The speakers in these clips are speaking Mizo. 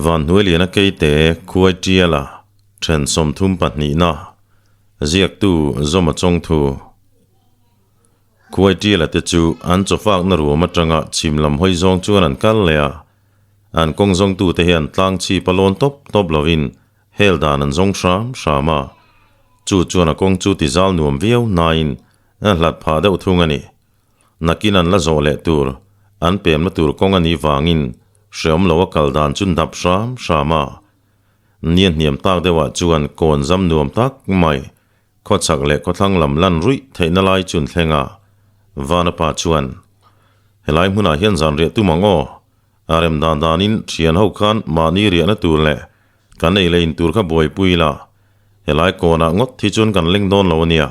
Vanhnuailiana Keite Khuai Tiala then 32na ziaktu Zawma Chawngthu Khuai Tiala te chu an chawfakna ruam atanga chhim lam hawi zawng chuan an kal leh a, an kawng zawngtute hian tlang chhip a lawn tawp tawp lovin hel dan an zawng hram hram a, chu chuan a kawng chu ti zal nuam viau nain a hlat phah deuh thung a ni. Nakin an la zawh leh tur, an pemna tur kawng a nih vangin hreawm lo a kal dan chu dap hram hram a. Nia hniam tak deuhah chuan kawn zam nuam tak mai, khawchhak leh khawthlang lam lan ruih theihna lai chun thleng a. Vanapa chuan, Helai hmunah hian zan riah tum ang aw. A rem dan danin thian ho khan mahni riahna tur leh kan ei leh in tur kha buaipui ila, helai kawnah ngawt hi chuan kan leng dawn lo a nia.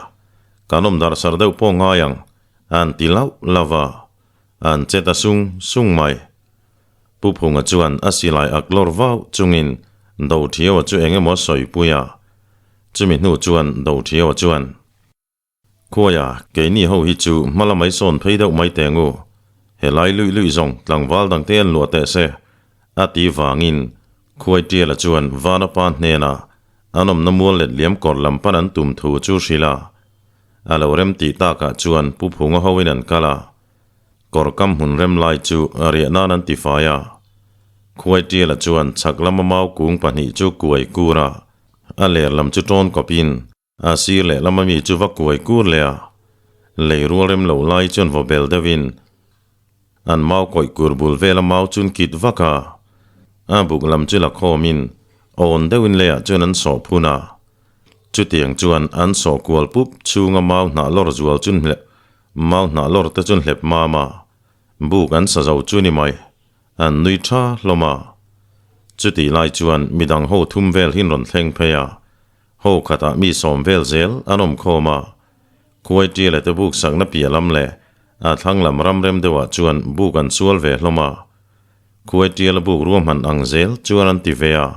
Kan awm darh sar deuh pawh ngai ang, an ti lauh lauh a, an che ta sung sung mai. Pu Phunga chuan a silai ak lawr vau chungin Dothiaua chu eng emaw sawi pui a, chumi hnu chuan Dothiaua chuan, Khuaia, keini ho hi chu hma la mai sawn phei deuh mai teng u, helai luih luih zawng tlangval dangte an luah teh se, a ti vangin Khuaitiala chuan Vanapa hnenah An awmna mual let liam kawr lam pan an tum thu chu hrilh a, a lo rem tih takah chuan Pu Phunga hoin an kal a, kawr kam hmun rem lai chu riah nan an tifai a. Khuai Tiala chuan chhak lama mau kung pahnih chu kuai kur a, a ler lam chu tawn kawpin a sir leh lama mi chu va kuai kur leh a. Lei rual rem lo lai chuan vaw bel deuhin An mau kawih kur bul vela mau chun kit vak a, a buk lam chu la khawmin awn deuhin leiah chuan an sawh phun a. Chutiang chuan an sawh kual pup chhunga mau hnah lawr zual chun hlep mau hnah lawr te chun hlep mam a, buk an sa zo chu ni mai, an nui tha hlawm a. Chutih lai chuan midang ho thum vel hin rawn thleng phei a, ho khatah mi sawm vel zel an awm khawm a, Khuai tia leh te buk sakna piah lam leh a thlang lam ram rem deuhah chuan buk an sual ve hlawm a. Khuai tiala buk ruahman ang zel chuan an ti ve a.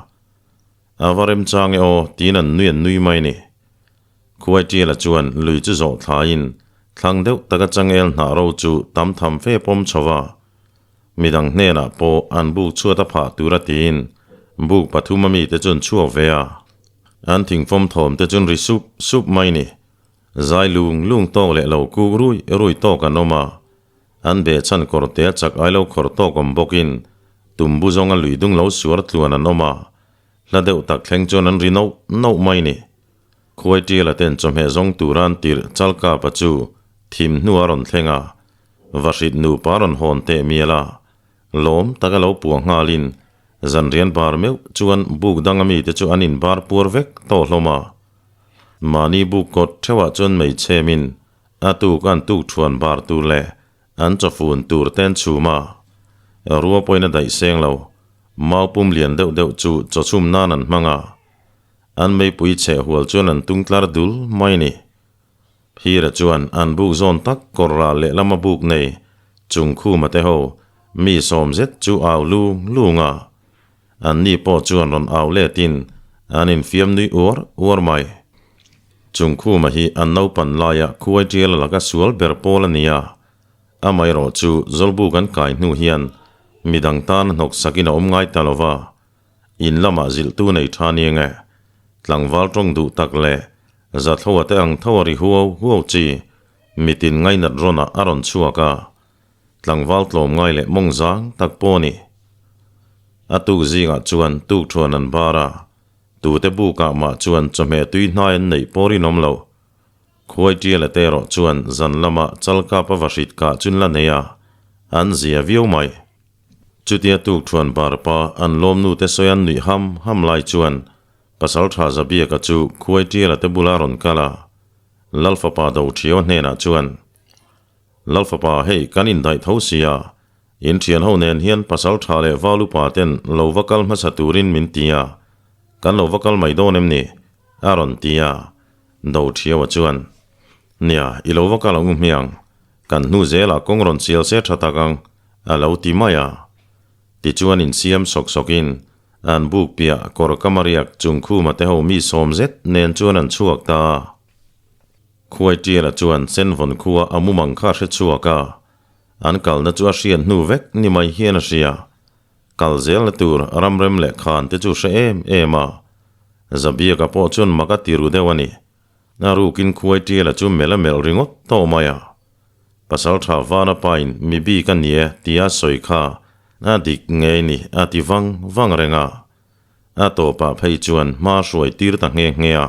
A va rem chang e aw tiin an nui an nui mai ni. Khuai tiala chuan lui chu zawh thlaiin thlang deuh taka changel hnah ro chu tam tham fe pawm chho va. Midang hnenah pawh an buk chhuat a phah tur a tiin buk pathum a mite chu an chhuak ve a. An thingfawm thawm te chuan ri sup sup mai ni. Zai lung lung tawk leh lo kuk rui rui tawk an awm a, an beh chhan kawr te a chak ai lo khawr tawk awm bawkin tumbu zawnga lui dung lo suar tluan an awm a, hla deuh tak thleng chuan an ri nauh nauh mai ni. Khuai Tiala ten chawhmeh zawng tura an tirh Chalkapa chu thim hnu a rawn thleng a, Vahrit nupa rawn hawn teh mial a, lawm taka lo puah nghalin zanrian bar meuh chuan buk danga mite chu an inbar puar vek tawh hlawm a. Mahni buk kawt theuhah chuan meichhemin a tuk an tuk thuan bar tur leh an chawfun tur te an chhum a, rua pawhin a daih seng lo. Mau pum lian deuh deuh chu chaw chhum nan an hmang a, an meipui chheh hual chuan an tung tlar dul mai ni. Phira chuan an buk zawn tak kawr ral lehlama buk nei chung khuma te ho mi sawm zet chu au lung lung a. An ni pawh chuan rawn au letin an infiam nui uar uar mai. Chung khuma hi an naupan laia khuai tial laka sual ber pawl a ni a, amaherawh chu Zawlbu kan kai hnu hian midang tan a hnawk sakin a awm ngai ta lo va, in lamah zilhtu nei tha ni nge, tlangval tawng duh tak leh zathlawa te ang tho a ri huau huau chi mitin ngainat rawnah a rawn chhuak a. Tlangval tlawmngai leh mawng zang tak pawh a ni. A tuk zingah chuan tuk thuan an bar a, tute bukah mah chuan chawhmeh tui hnai an neih pawh rinawm lo. Khuai tiala te erawh chuan zan lama chalkap a vahrit kah chun la nei a, an zia viau mai. Chutia tuk thuan bar pa an lawmnu te sawi an nuih ham ham lai chuan Pasaltha Zabiaka chu Khuai tiala te bula rawn kal a, Lalfapa Dothiaua hnenah chuan, Lalfapa, hei kan indaih tho sia, in thian ho nen hian pasal tha leh val upa ten lo va kal hmasa turin min ti a, kan lo va kal mai dawn em ni? a rawn ti a, Do Thiaua chuan, Nia, i lo va kal ang u hmiang, kan hnu zelah kawng rawn chial se tha tak ang, a lo ti mai a. Tichuan insiam sawk sawkin an buk piah kawr kamariak chung khuma te ho mi sawm zet nen chuan an chhuak ta a. Khuai Tiala chuan Senvawn khua a mumang kha a hre chhuak a, an kalna chu a hriat hnu vek ni mai hian a hria. Kal zelna tur ram rem leh khan te chu hre em em a. Zabiaka pawh chuan mak a ti ru deuh a ni. A rukin khuai tiala chu melh a melh ringawt tawh mai a. Pasaltha Vana pain mi bik a ni e tia sawi kha a dik ngei ni a ti vang vang reng a. A tawpah phei chuan hma hruai tir ta nghe nghe a.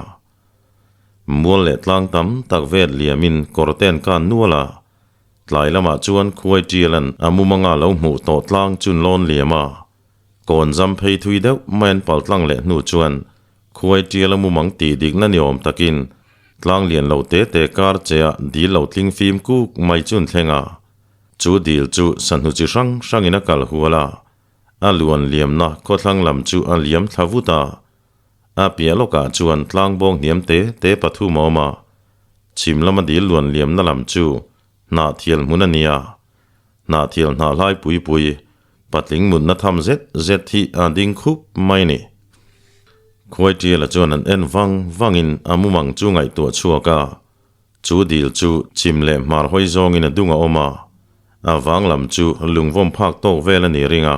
Mual leh tlang tam tak vet liamin kawr ten kan nual a. Tlai lamah chuan khuai tialan a mumanga lo hmuh tawh tlang chun lawn liam a. Kawn zam phei thui deuh mai an pal tlang leh hnu chuan khuai tiala mumang tih dikna ni awm takin tlang lian lo te te kar che ah dil lo tling fim kuk mai chun thleng a. Chu dil chu sahnu chi hrang hrangin a kal hual a. A luan liamna khawthlang lam chu a liam thla vut a. A piah lawkah chuan tlangbawng hniam te te pathum a awm a, chhim lama dil luan liamna lam chu hnahthial hmun a ni a. Hnahthial hnahlai pui pui, patling mutna tham zet zet hi a ding khup mai a ni. Khuai Tiala chuan an en vang vangin a mumang chu ngaihtuah chhuak a, chu dil chu chhim leh hmar hawi zawngin a dung a awm a, a vang lam chu lungvawm phak tawk vel a ni ring a.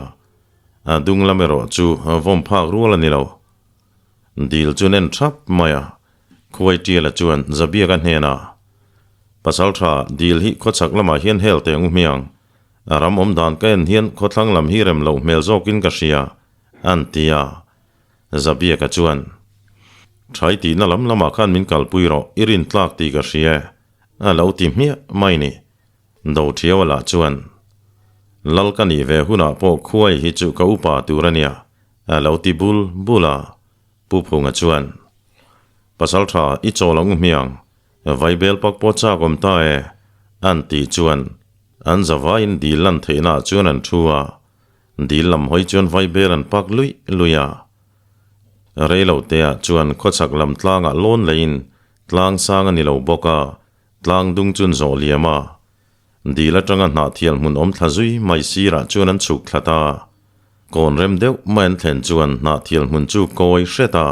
A dung lam erawh chu vawm phak rual a ni lo. Dil chu nen thap mai a, Khuai Tiala chuan Zabiaka hnenah, Pasaltha, dil hi khawchhak lamah hian hel teh ngu hmiang. A ram awm dan ka en hian khawthlang lam hi rem loh hmel zawkin ka hria, an ti a. Zabiaka chuan, Thai tihna lam lamah khan min kalpui rawh, i rintlak tih ka hria e, a lo ti hmiah mai ni. Dothiaua lah chuan, Lal ka nih ve hunah pawh khuai hi chu ka upa tur a nia, a lo ti bul bul a. Pu Phunga chuan, Pasaltha, i chawl ang u hmiang, vaibel pak pawh chak awm ta e, an tih chuan an zavaiin dil lan theihnaah chuan an thu a, dil lam hawi chuan vaibel an pak luih luih a. Reiloteah chuan khawchhak lam tlangah lawn leiin tlang sang a ni lo bawk a, Tlang dung chun zawh liam a, dil atanga hnahthial hmun awm thla zui mai sirah chuan an chhuk thla ta. Kawn rem deuh mai an thlen chuan hnahthial hmun chu kawi hret a.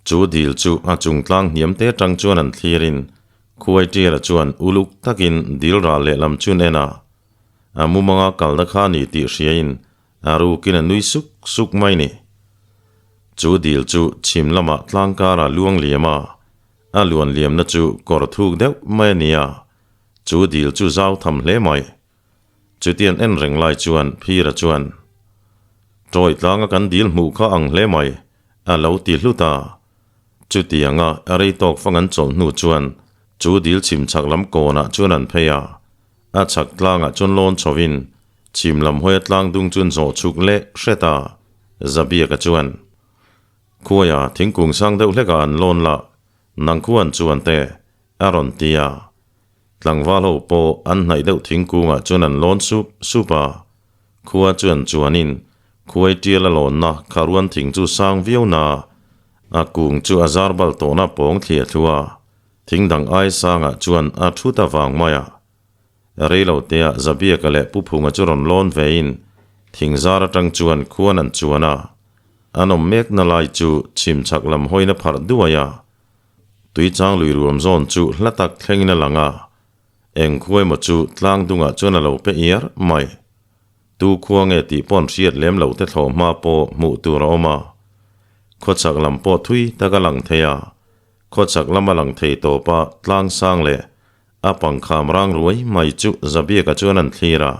Chu dil chu a chung tlang hniam te atang chuan an thlirin khuai tiala chuan uluk takin dil ral lehlam chun en a. A mumanga kalna kha a ni tih hriain a rukin a nui suk suk mai ni. Chu dil chu chhim lamah tlang karah luang liam a, A luan liamna chu kawr thuk deuh mai a ni a, chu dil chu zau tham hle mai. Chutian en reng lai chuan Phira chuan, Tawi tlanga kan dil hmuh kha ang hle mai, a lo ti hlut a. Chutianga a rei tawk fang an chawlh hnu chuan chu dil chhim chhak lam kawnah chuan an phei a, a chhak tlangah chuan lawn chhovin chhim lam hawia tlang dung chuan zawh chhuk leh hret a, Zabiaka chuan, Khuaia thingkung sang deuh hlekah an lawn lah, nang khuan chuan te, a rawn ti a. Tlangval ho pawh an hnaih deuh thingkungah chuan an lawn sup sup a. Khua chuan chuanin khuai tial a lawnna kharuan thing chu sang viau na, a kung chu a zar bal tawhna pawng thliah thlu a, thing dang ai sangah chuan a thu ta vang mai a. Reiloteah Zabiaka leh Pu Phunga chu rawn lawn vein thing zar atang chuan khuan an chuan a. An awm mekna lai chu chhim chhak lam hawina pharh duai a, tuichang lui ruam zawn chu hla tak thlengin a lang a, eng khua emaw chu tlang dungah chuan a lo pe iar mai. Tu khua nge tih paw'n hriat lem loh te thlawh hma pawh hmuh tur a awm a, khawchhak lam pawh thui tak a lang thei a, khawchhak lam a lang thei tawp a tlang sang leh a pangkham rang ruai mai chu Zabiaka chuan an thlir a.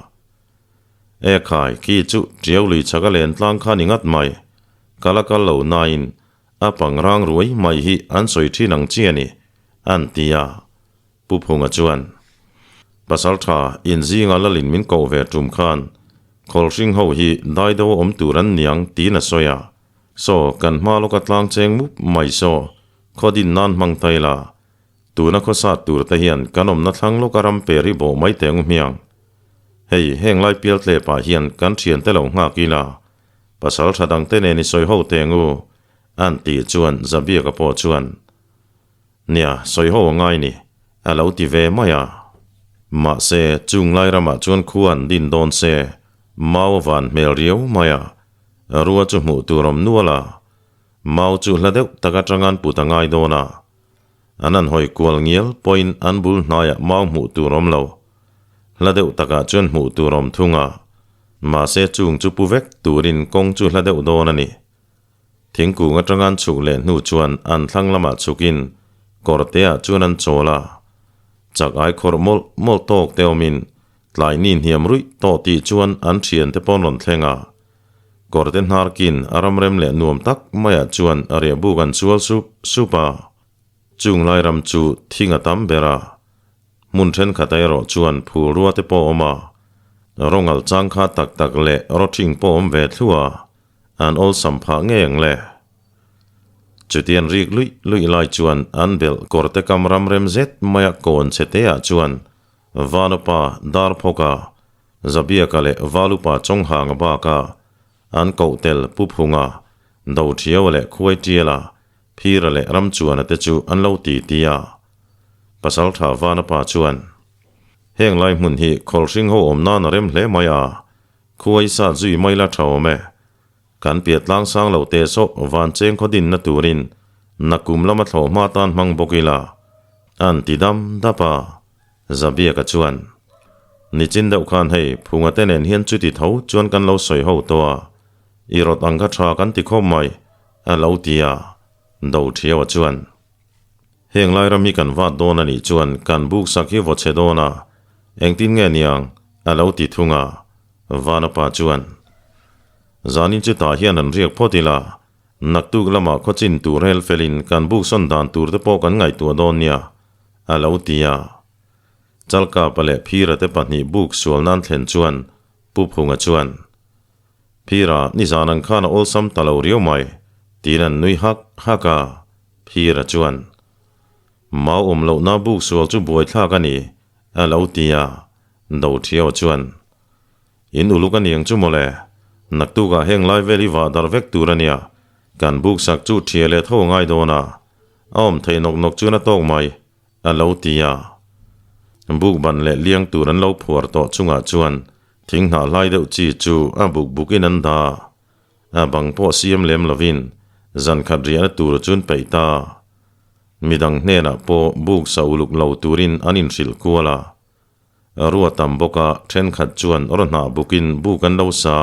E khai, khi chu Tiau lui chhaka len tlang kha ni ngat mai. Ka la kal lo nain a pang rang ruai mai hi an sawi thin ang chi a ni, an ti a. Pu Phunga chuan, Pasal tha, inzinga lalin min koh ve tum khan Khawlhring ho hi daido awm tur an niang tiin a sawi a. Saw, kan hma lawka tlang cheng mup mai saw, khaw din nan hmang ta ila. Tuna khawsat tur te hian kan awmna thlang lawka ram per hi bawh mai teh ngu hmiang. Hei, heng lai pial tlepah hian kan thiante lo nghak ila, pasal tha dangte nen i sawi ho teh ngu, an tih chuan Zabiaka pawh chuan, Nia, sawi ho a ngai ni, a lo ti ve mai a. Mahse, chung lai ramah chuan khua an din dawn se, mau a van hmel riau mai a, rua chu hmuh tur awm nual a, mau chu hla deuh tak atanga an put a ngai dawn a. An han hawi kual ngial pawhin an bul hnaiah mau hmuh tur awm lo. Hla deuh takah chuan hmuh tur awm thung a. Mahse chung chu pu vek turin kawng chu hla deuh dawn a ni. Thingkung atanga an chhuk leh hnu chuan an thlang lamah chhukin kawrteah chuan an chawl a. Chak ai khawrh mawlh mawlh tawk te awmin tlai ni hniam ruih tawh tih chuan an thiante pawn rawn thleng a. Kawrte hnarkin a ramrem leh nuam tak maiah chuan a riahbuk an sual sup sup a. Chung lai ram chu thing a tam ber a. Hmun thenkhatah erawh chuan phul rua te pawh a awm a. Rawngal chang kha tak tak leh rawthing pawh a awm ve thluah a. An awlsam phah ngei ang le. Chutian rik luih luih lai chuan an belh kawrte kam ram rem zet maia kawn chhe te ah chuan Vanupa Darphawka, Zabiaka leh Valupa Chawnghanga baka an koh tel Pu Phunga, Dothiaua leh Khuaitiala, Phira leh Ramchuana te chu an lo ti ti a. Pasaltha Vanapa chuan, Heng lai hmun hi khawlhring ho awm nan a rem hle mai a, Khuai sat zui mai la tha awm e. Kan piah tlang sang lo teh sawh van cheng khaw dinna turin nakum lama thlawh hma tan hmang bawk ila an ti dam dap a, Zabiaka chuan, Nichin deuh khan hei Phunga te nen hian chuti tho chuan kan lo sawi ho tawh a, i rawt ang kha tha kan ti khawp mai, a lo ti a, Dothiaua chuan, Heng lai ram hi kan vat dawn a nih chuan kan buk sak hi vaw chhe dawn a, engtin nge niang? A lo ti thung a, Vanapa chuan, Zanin chu tah hian an riak phawt ila, naktuk lamah khawchin tur hel felin kan buk sawn dan tur te pawh kan ngaihtuah dawn nia, a lo ti a. Chalkapa leh Phira te pahnih buk sual nan thlen chuan Pu Phunga chuan, Phira, nizan ang khan a awlsam ta lo riau mai, tiin an nui hak hak a. Phira chuan, Mau awm lohna buk sual chu buaithlak a ni, a lo ti a. Dothiau chuan, In uluk a niang chu mawle, naktukah heng lai vel i vah dar vek tur a nia, kan buk sak chu thia leh tho a ngai dawn a, a awm theih nawk nawk chuan a tawk mai, a lo ti a. Buk ban leh liang tur an lo phuar tawh chungah chuan thing hnah hlai deuh chi chu a buk bukin an dah a, a bang pawh siam lem lovin zan khat riahna tur chuan peih ta. Midang hnenah pawh buk sa uluk lo turin an inhrilh kual a. Rua tam bawk a, thenkhat chuan raw hnah bukin buk an lo sa.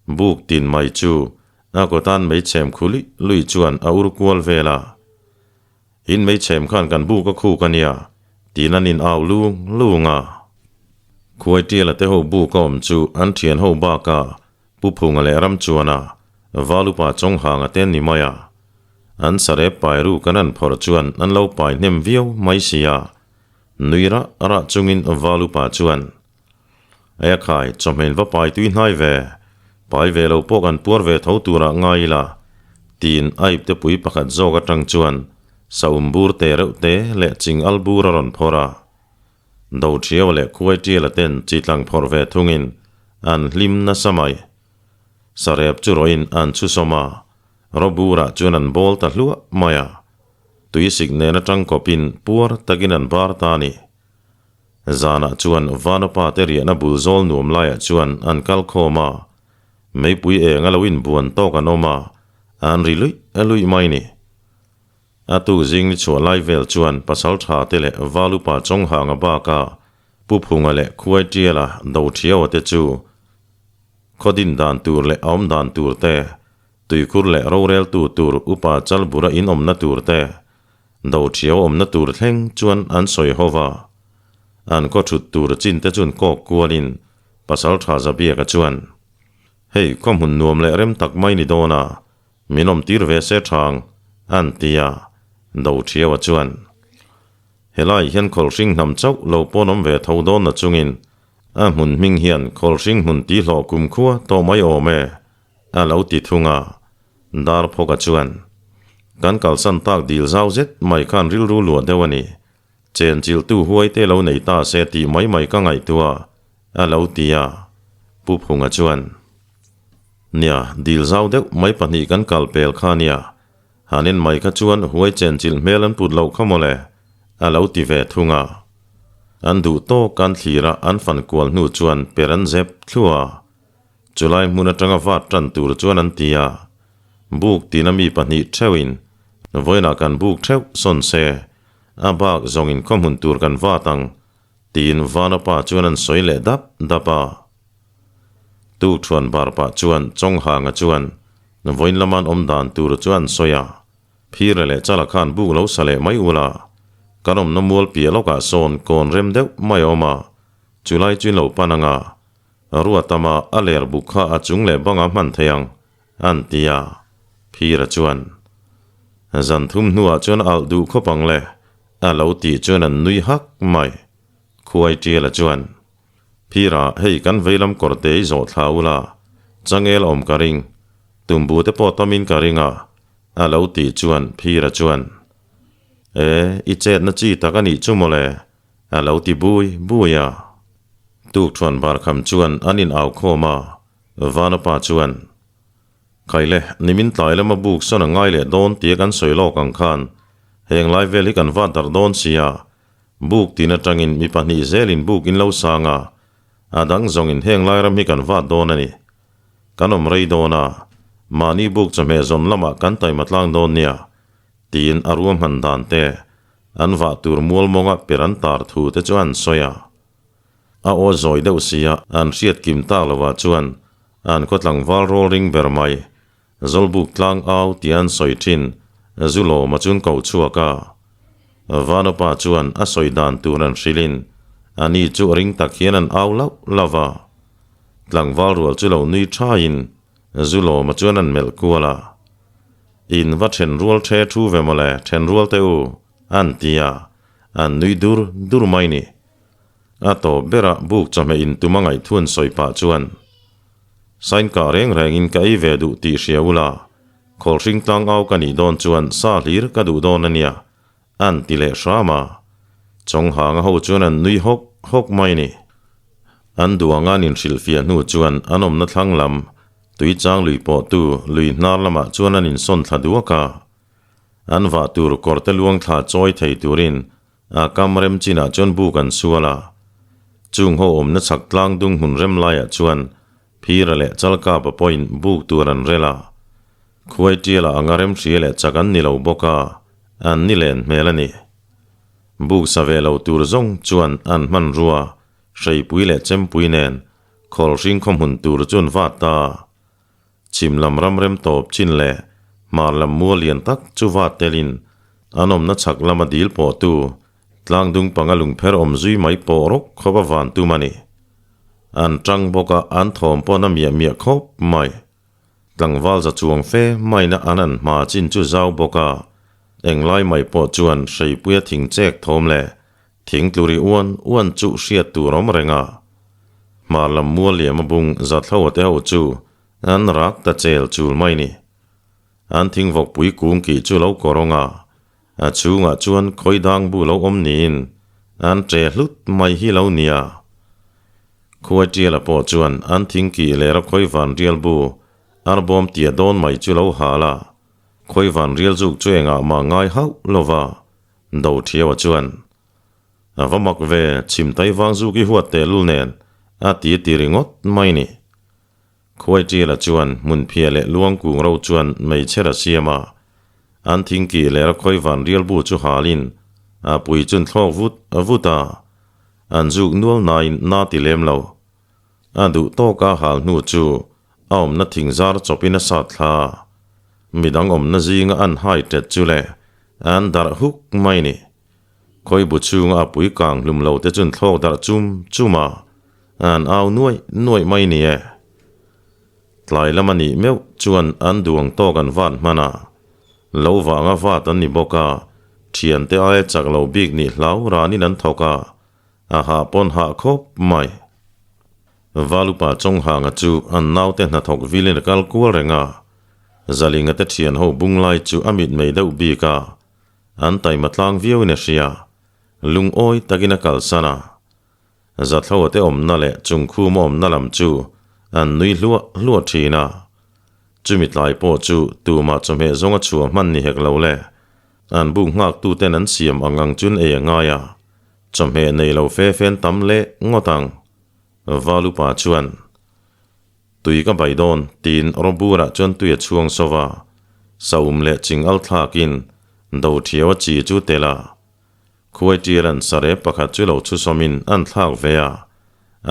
Buk tin mai chu a kawtan meichhem khu luih luih chuan a ur kual vel a. In meichhem khan kan buk a khuk a nia, tiin an in au lung lung a. Khuaitiala te ho buk a awm chu an thian ho bakah Pu Phunga leh Ramchuana, Valupa Chawnghanga te an ni mai a. An sarep pai ru kan an phawrh chuan an lo pai hnem viau mai si a. Nui rah rah chungin Valupa chuan, Eia khai, chawhmel va pai tui hnai ve, pai ve lo pawh kan puar ve tho turah ngai ila, tiin a ipte pui pakhat zawk atang chuan saum bur te reuh te leh ching al bur a rawn phawrh a. Dothiau leh Khuaitiala ten chi tlang phawrh ve thungin an hlim nasa mai. Sarep chu rawhin an chhu sawm a, rawburah chuan an bawl ta hluah mai a. Tuisik nen atang kawpin puar takin an bar ta a ni. Zanah chuan Vanapa te riahna bul zawl nuam laiah chuan an kal khawm a, meipui eng a lo inbuan tawk an awm a, an ri luih luih mai ni. A tu zing ni chhuah lai vel chuan pasal tha te leh Valupa Chawnghanga baka Pu Phunga leh Khuaitiala Dothiaua te chu khaw din dan tur leh a awm dan tur te, tuikhur leh roreltu tur Upa Chalbura in awmna tur te, Dothiaua awmna tur thleng chuan an sawi ho va. An khaw thut tur chin te chun kawk kualin pasal tha Zabiaka chuan, Hei khaw hmun nuam leh rem tak mai ni dawn a, Min awm tir ve se thang, an ti a, Dothiaua chuan, Helai hian khawlhring hnam chauh lo pawn awm ve tho dawn na chungin a hmun hming hian khawlhring hmun ti hlawh kumkhua tawh mai awm e, a lo ti thung a. Darphawka chuan, Kan kalsan tak dil zau zet mai khan rilru luah deuh a ni. Chenchilhtu huai te lo nei ta se tih mai mai ka ngaihtuah, a lo ti a. Pu Phunga chuan, Nia, dil zau deuh mai pahnih kan kal pel kha nia. Han en mai kha chuan huai chenchilh hmel an put loh kha mawle, a lo ti ve thung a. An duh tawk an thlir a, an fan kual hnu chuan per an zep thluah a. Chulai hmun atanga vat tan tur chuan an ti a, buk tina mi pahnih theuhin vawiinah kan buk theuh sawn se, a bak zawngin khaw hmun tur kan vat ang, tiin Vanapa chuan an sawi leh dap dap a. Tukṭhuan bar pah chuan Chawnghanga chuan vawiin lama an awm dan tur chu an sawi a, Phira leh Chala khan buk lo sa leh mai ula, kan awmna mual piah lawkah sawn kawn rem deuh mai a awm a, chulai chu in lo pan anga, Ruatama a ler buk kha a chung leh banga hman thei ang, an ti a, Phira chuan, Zan thum hnuah chuan a alh duh khawp ang le, a lo tih chuan an nui hak mai. Khuai Tiala chuan, Phira, hei kan veilam kawr te i zawh thla ula, changel awm ka ring, tumbu te pawh tamin ka ring a, a lo tih chuan Phira chuan, E, i chetna chi tak a nih chu mawle, a lo ti bui bui a. Tukṭhuan barkham chuan an in au khawm a, Vanapa chuan, Khaile, nimin tlai lama buk sawn a ngai leh dawn tia kan sawi lawk ang khan heng lai vel hi kan vat darh dawn sia, buk tin atangin mi pahnih zelin buk in lo sang a, a dang zawngin heng lai ram hi kan vat dawn a ni. Kan awm rei dawn a, mahni buk chawhmeh zawn lamah kan taima tlang dawn nia, tiin a ruahman dan te, an vah tur mual mawnga per an tar thu te chu an sawi a. A aw zawi deuh sia an hriat kim tak lovah chuan an khaw tlangval rawl ring ber mai, Zawlbuk tlang au tia an sawi thin zu lawma chun ko chhuak a. Vanapa chuan a sawi dan tur an hrilhin a ni chu ring tak hian an au lauh lauh a. Tlangval rual chu lo nui thaiin zu lawma chuan an melh kual a. In va then rual the thu ve mawle, then rual teh u, an ti a, an nui dur dur mai ni. A tawp berah buk chawhmeh in tum a ngaihthuan sawi pah chuan, Sain kah reng rengin ka ei ve duh tih hria ula, khawlhring tlangau ka nih dawn chuan sa hlir ka duh dawn a nia, an ti leh hram a. Chawnghanga ho chuan an nui hawk hawk mai ni. An duh anga an inhrilhfiah hnu chuan an awmna thlang lam, Tuichang lui pawhtu lui hnar lamah chuan an insawn thla duak a. An vah tur kawrte luang thla chawi thei turin A kam rem chinah chuan buk an sual a, chung ho awmna chhak tlang dung hmun rem laiah chuan Phira leh Chalkapa pawhin buk tur an rel a. Khuai tiala anga rem hria leh chak an ni lo bawk a, an ni len hmel a ni. Buk sa ve lo tur zawng chuan an hmanrua, hreipui leh chempui nen khawlhring khaw hmun tur chu an vat ta a. Chhim lam ram rem tawp chin leh hmar lam mual lian tak chu vat telin an awmna chhak lama dil pawhtu tlangdung panga lungpher awm zui mai pawh rawk khawp a van tum a ni. An tang bawk a, an thawm pawn a miah miah khawp mai. Tlangval za chuang fe maina an an hma chin chu zau bawk a, englai mai pawh chuan hreipuia thing chek thawm leh Thing tluri uan uan chu hriat tur awm reng a, hmar lam mual liam a bung Zathloa te ho chu an rak ta chel chul mai ni. An thing vawkpui kung kih chu lo kawrawng a, a chhungah chuan khawi dang bu lo awm niin an ṭe hlut mai hi lo nia. Khuai ṭiala pawh chuan an thing kih leh ra khawi van rial bu arbawm tia dawn mai chu lo hal a, khawi van rial zuk chu engah mah ngai hauh lova Do Thiaua chuan, A va mak ve, chhim tai vang zuk i huat tehlul nen, a ti ti ringawt mai ni. Khuai Ṭiala chuan hmunphiah leh luang kung ro chuan meichher a siam a, an thingkih leh a khawi van rial bu chu halin a pui chun thlawk vut vut a, an zuk nual nain na ti lem lo. A duh tawka hal hnu chu a awmna thing zar chawpin a sat thla a, midang awmna zinga an hai ṭet chu le an darh huk mai ni. Khawi bu chhunga a pui kang hlum lo te chun thlawk darh chum chum a, an au nuaih nuaih mai ni e. Tlai lam a nih meuh chuan an duang tawk an vat hman a, lo vanga vat an ni bawk a, thiante aia chak lo bik nih hlau ranin an thawk a, a hah pawn hah khawp mai. Valupa Chawnghanga chu an naute hnathawk vilin a kal kual reng a, Zalinga te thian ho bung lai chu a mitmei deuh bik a, an taima tlang viauin a hria, lungawi takin a kalsan a. Zathloa te awmna leh Chungkhuma awmna lam chu an nui hluah hluah thin a, chumi tlai pawh chu tumah chawhmeh zawnga chhuah hman ni hek lo le, an buk nghaktuten an siam ang ang chun ei a ngai a, chawhmeh nei lo fe fen tam leh ngawt ang. Valupa chuan, Tui ka bai dawn, tiin Robura chuan tui a chhuang sawv a, saum leh ching al thlakin do thiau a chi chu tel a. Khuai tial an sare pakhat chu lo chhusawmin an thlak ve a,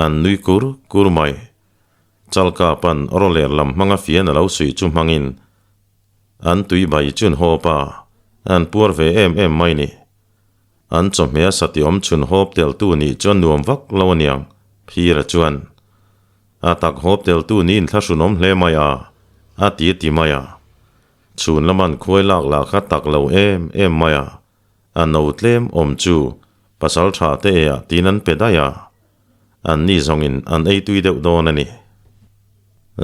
an nui kur kur mai. Chalkapa'n rawler lam hmanga fian a lo suih chu hmangin an tui bai chun hawp a, an puar ve em em mai ni. An chawhmeh a sati awm chhun hawp teltu nih chuan nuam vak lo aniang, Phira chuan. A tak hawp teltu niin thlahrunawm hle mai a, a ti a ti mai a. Chhun laman khuai lak lah kha tak lo em em mai a, a no tlem awm chu pasal tha te e ah tiin an pe daih a, an ni zawngin an ei tui deuh dawn a ni.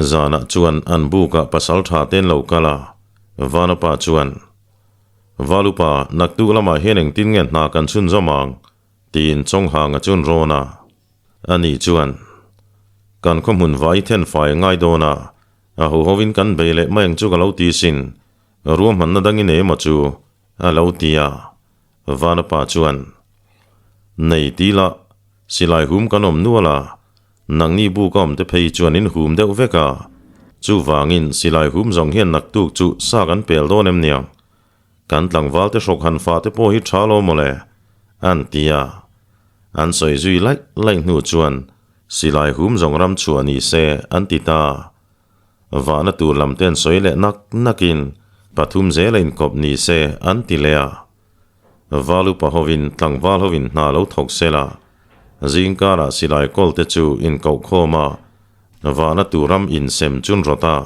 Zanah chuan an bukah pasal tha te an lo kal a, Vanapa chuan, Valupa, naktuk lamah hian engtin nge hna kan chhunzawm ang? tiin Chawnghanga chuan rawn a. Ani chuan, Kan khaw hmun vai then fai a ngai dawn a, a ho hovin kan bei leh mai ang chu ka lo ti sin, ruahmanna dangin emaw chu a lo ti a. Vanapa chuan, Nei ti la, silai hum kan awm nual a, nangni buk a awm te phei chuan in hum deuh vek a, chuvangin silai hum zawng hian naktuk chu sa kan pel dawn em niang? Kan tlangval te hrawk han fah te pawh hi tha lo mawle, an ti a. An sawi zui laih laih hnu chuan silai hum zawng ram chhuah ni se an ti ta. Vahna tur lam te an sawi leh nak nakin pathum zela inkawp ni se an ti leh a. Val upa hovin tlangval hovin hna lo thawk sela, zingkarah silai kawl te chu inkoh khawm a, vahna tur ram insem chun rawt a.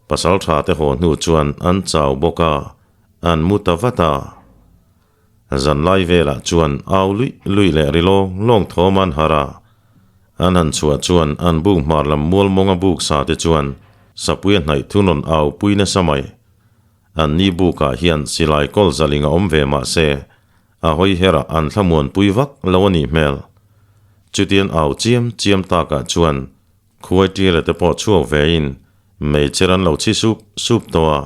Pasal tha te haw hnu chuan an chau bawk a, an mu ta vat a. Zanlai velah chuan au luih luih leh ri lawng lawng thawm an harh a. An han chhuah chuan an buk hmar lam mual mawnga buk sa te chuan Sapuia hnaih thu rawn au pui nasa mai. An ni bukah hian silai kawl zaling a awm ve mah se, a hawi herah an thlamuan pui vak lo a nih hmel. Chutian au chiam chiam takah chuan Khuai ṭiala te pawh chhuak vein meichher an lo chhi sup sup tawh a.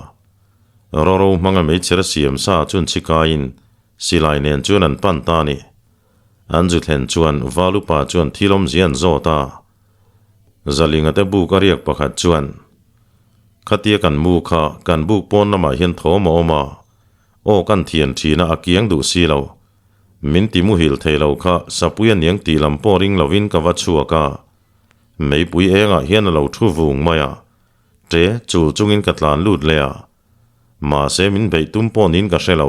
Roro hmanga meichher a siam sa chuan chhi kaiin silai nen chuan an pan ta a ni. An zu thlen chuan Val upa chuan thil awmzia an zawt a. Zalinga te buk a riak pakhat chuan, Khatia kan mu kha kan buk pawn lamah hian thawm a awm a, aw kan thian ṭhin a a kiang duh si lo. Min ti muhil thei lo kha Sapui a niang tih lam pawh ring lovin ka va chhuak a. Meipui engah hian a lo thu vung mai a, ṭe chul chungin ka tlan lut leh a, mahse min beih tum pawh niin ka hre lo,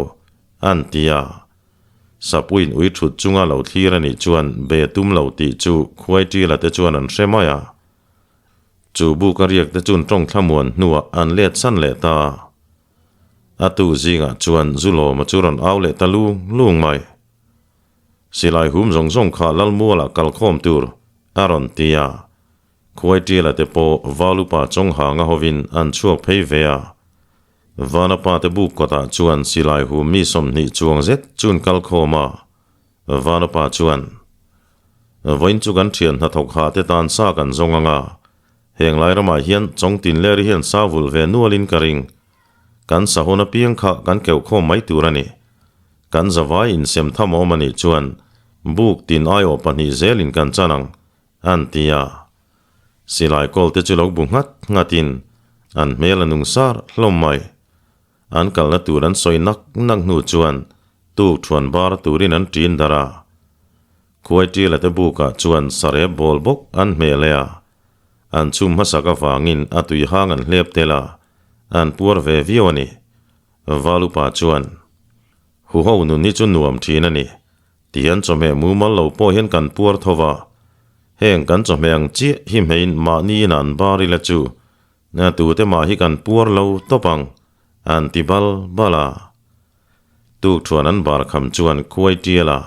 an ti a. Sapuiin ui thut chunga lo thlir a nih chuan be tum lo tih chu Khuaitila te chuan an hre mai a. Chu buk a riak te chuan tawng thlamuan hnuah an let san leh ta a. A tu zingah chuan Zulawma chu rawn au leh ta lung lung mai. Silai hum zawng zawng kha Lalmualah kalkhawm tur a rawn ti a. Khuaitiala te pawh Valupa Chawnghanga hovin an chhuak phei ve a. Vanapa te buk kawtah chuan silai hum mi 20 chuang zet chun kalkhawm a. Vanapa chuan, Vawiin chu kan thian hnathawk ha te tan sa kan zawng ang a. Heng lai ramah hian Chawngtinleri hian sa vulh ve nualin ka ring. Kan sahun apiang kha kan keuhkhawm mai tur a ni. Kan zavai insem tham awm a nih chuan buk tin aiawh pahnih zelin kan chan ang, an ti a. Silai kawl te chu lo bu nghat nghatin an hmel a nung sar hlawm mai. An kalna tur an sawi nak nak hnu chuan tuk thuan bar turin an ṭin darh a. Khuaitila te bukah chuan sarep bawl bawk an hmeh leh a. An chhum hmasak avangin a tui hang an hlep tel a, an puar ve viau a ni. Valupa chuan, Huho nun hi chu nuam thin a ni. Tihian chawhmeh mumal lo pawh hian kan puar tho va. Heng kan chawhmeh ang chiah hi hmeiin mahni inah an bar ila chu, na tute mah hi kan puar lo tawp ang, an ti bal bal a. Tukthuan an bar kham chuan khuai tiala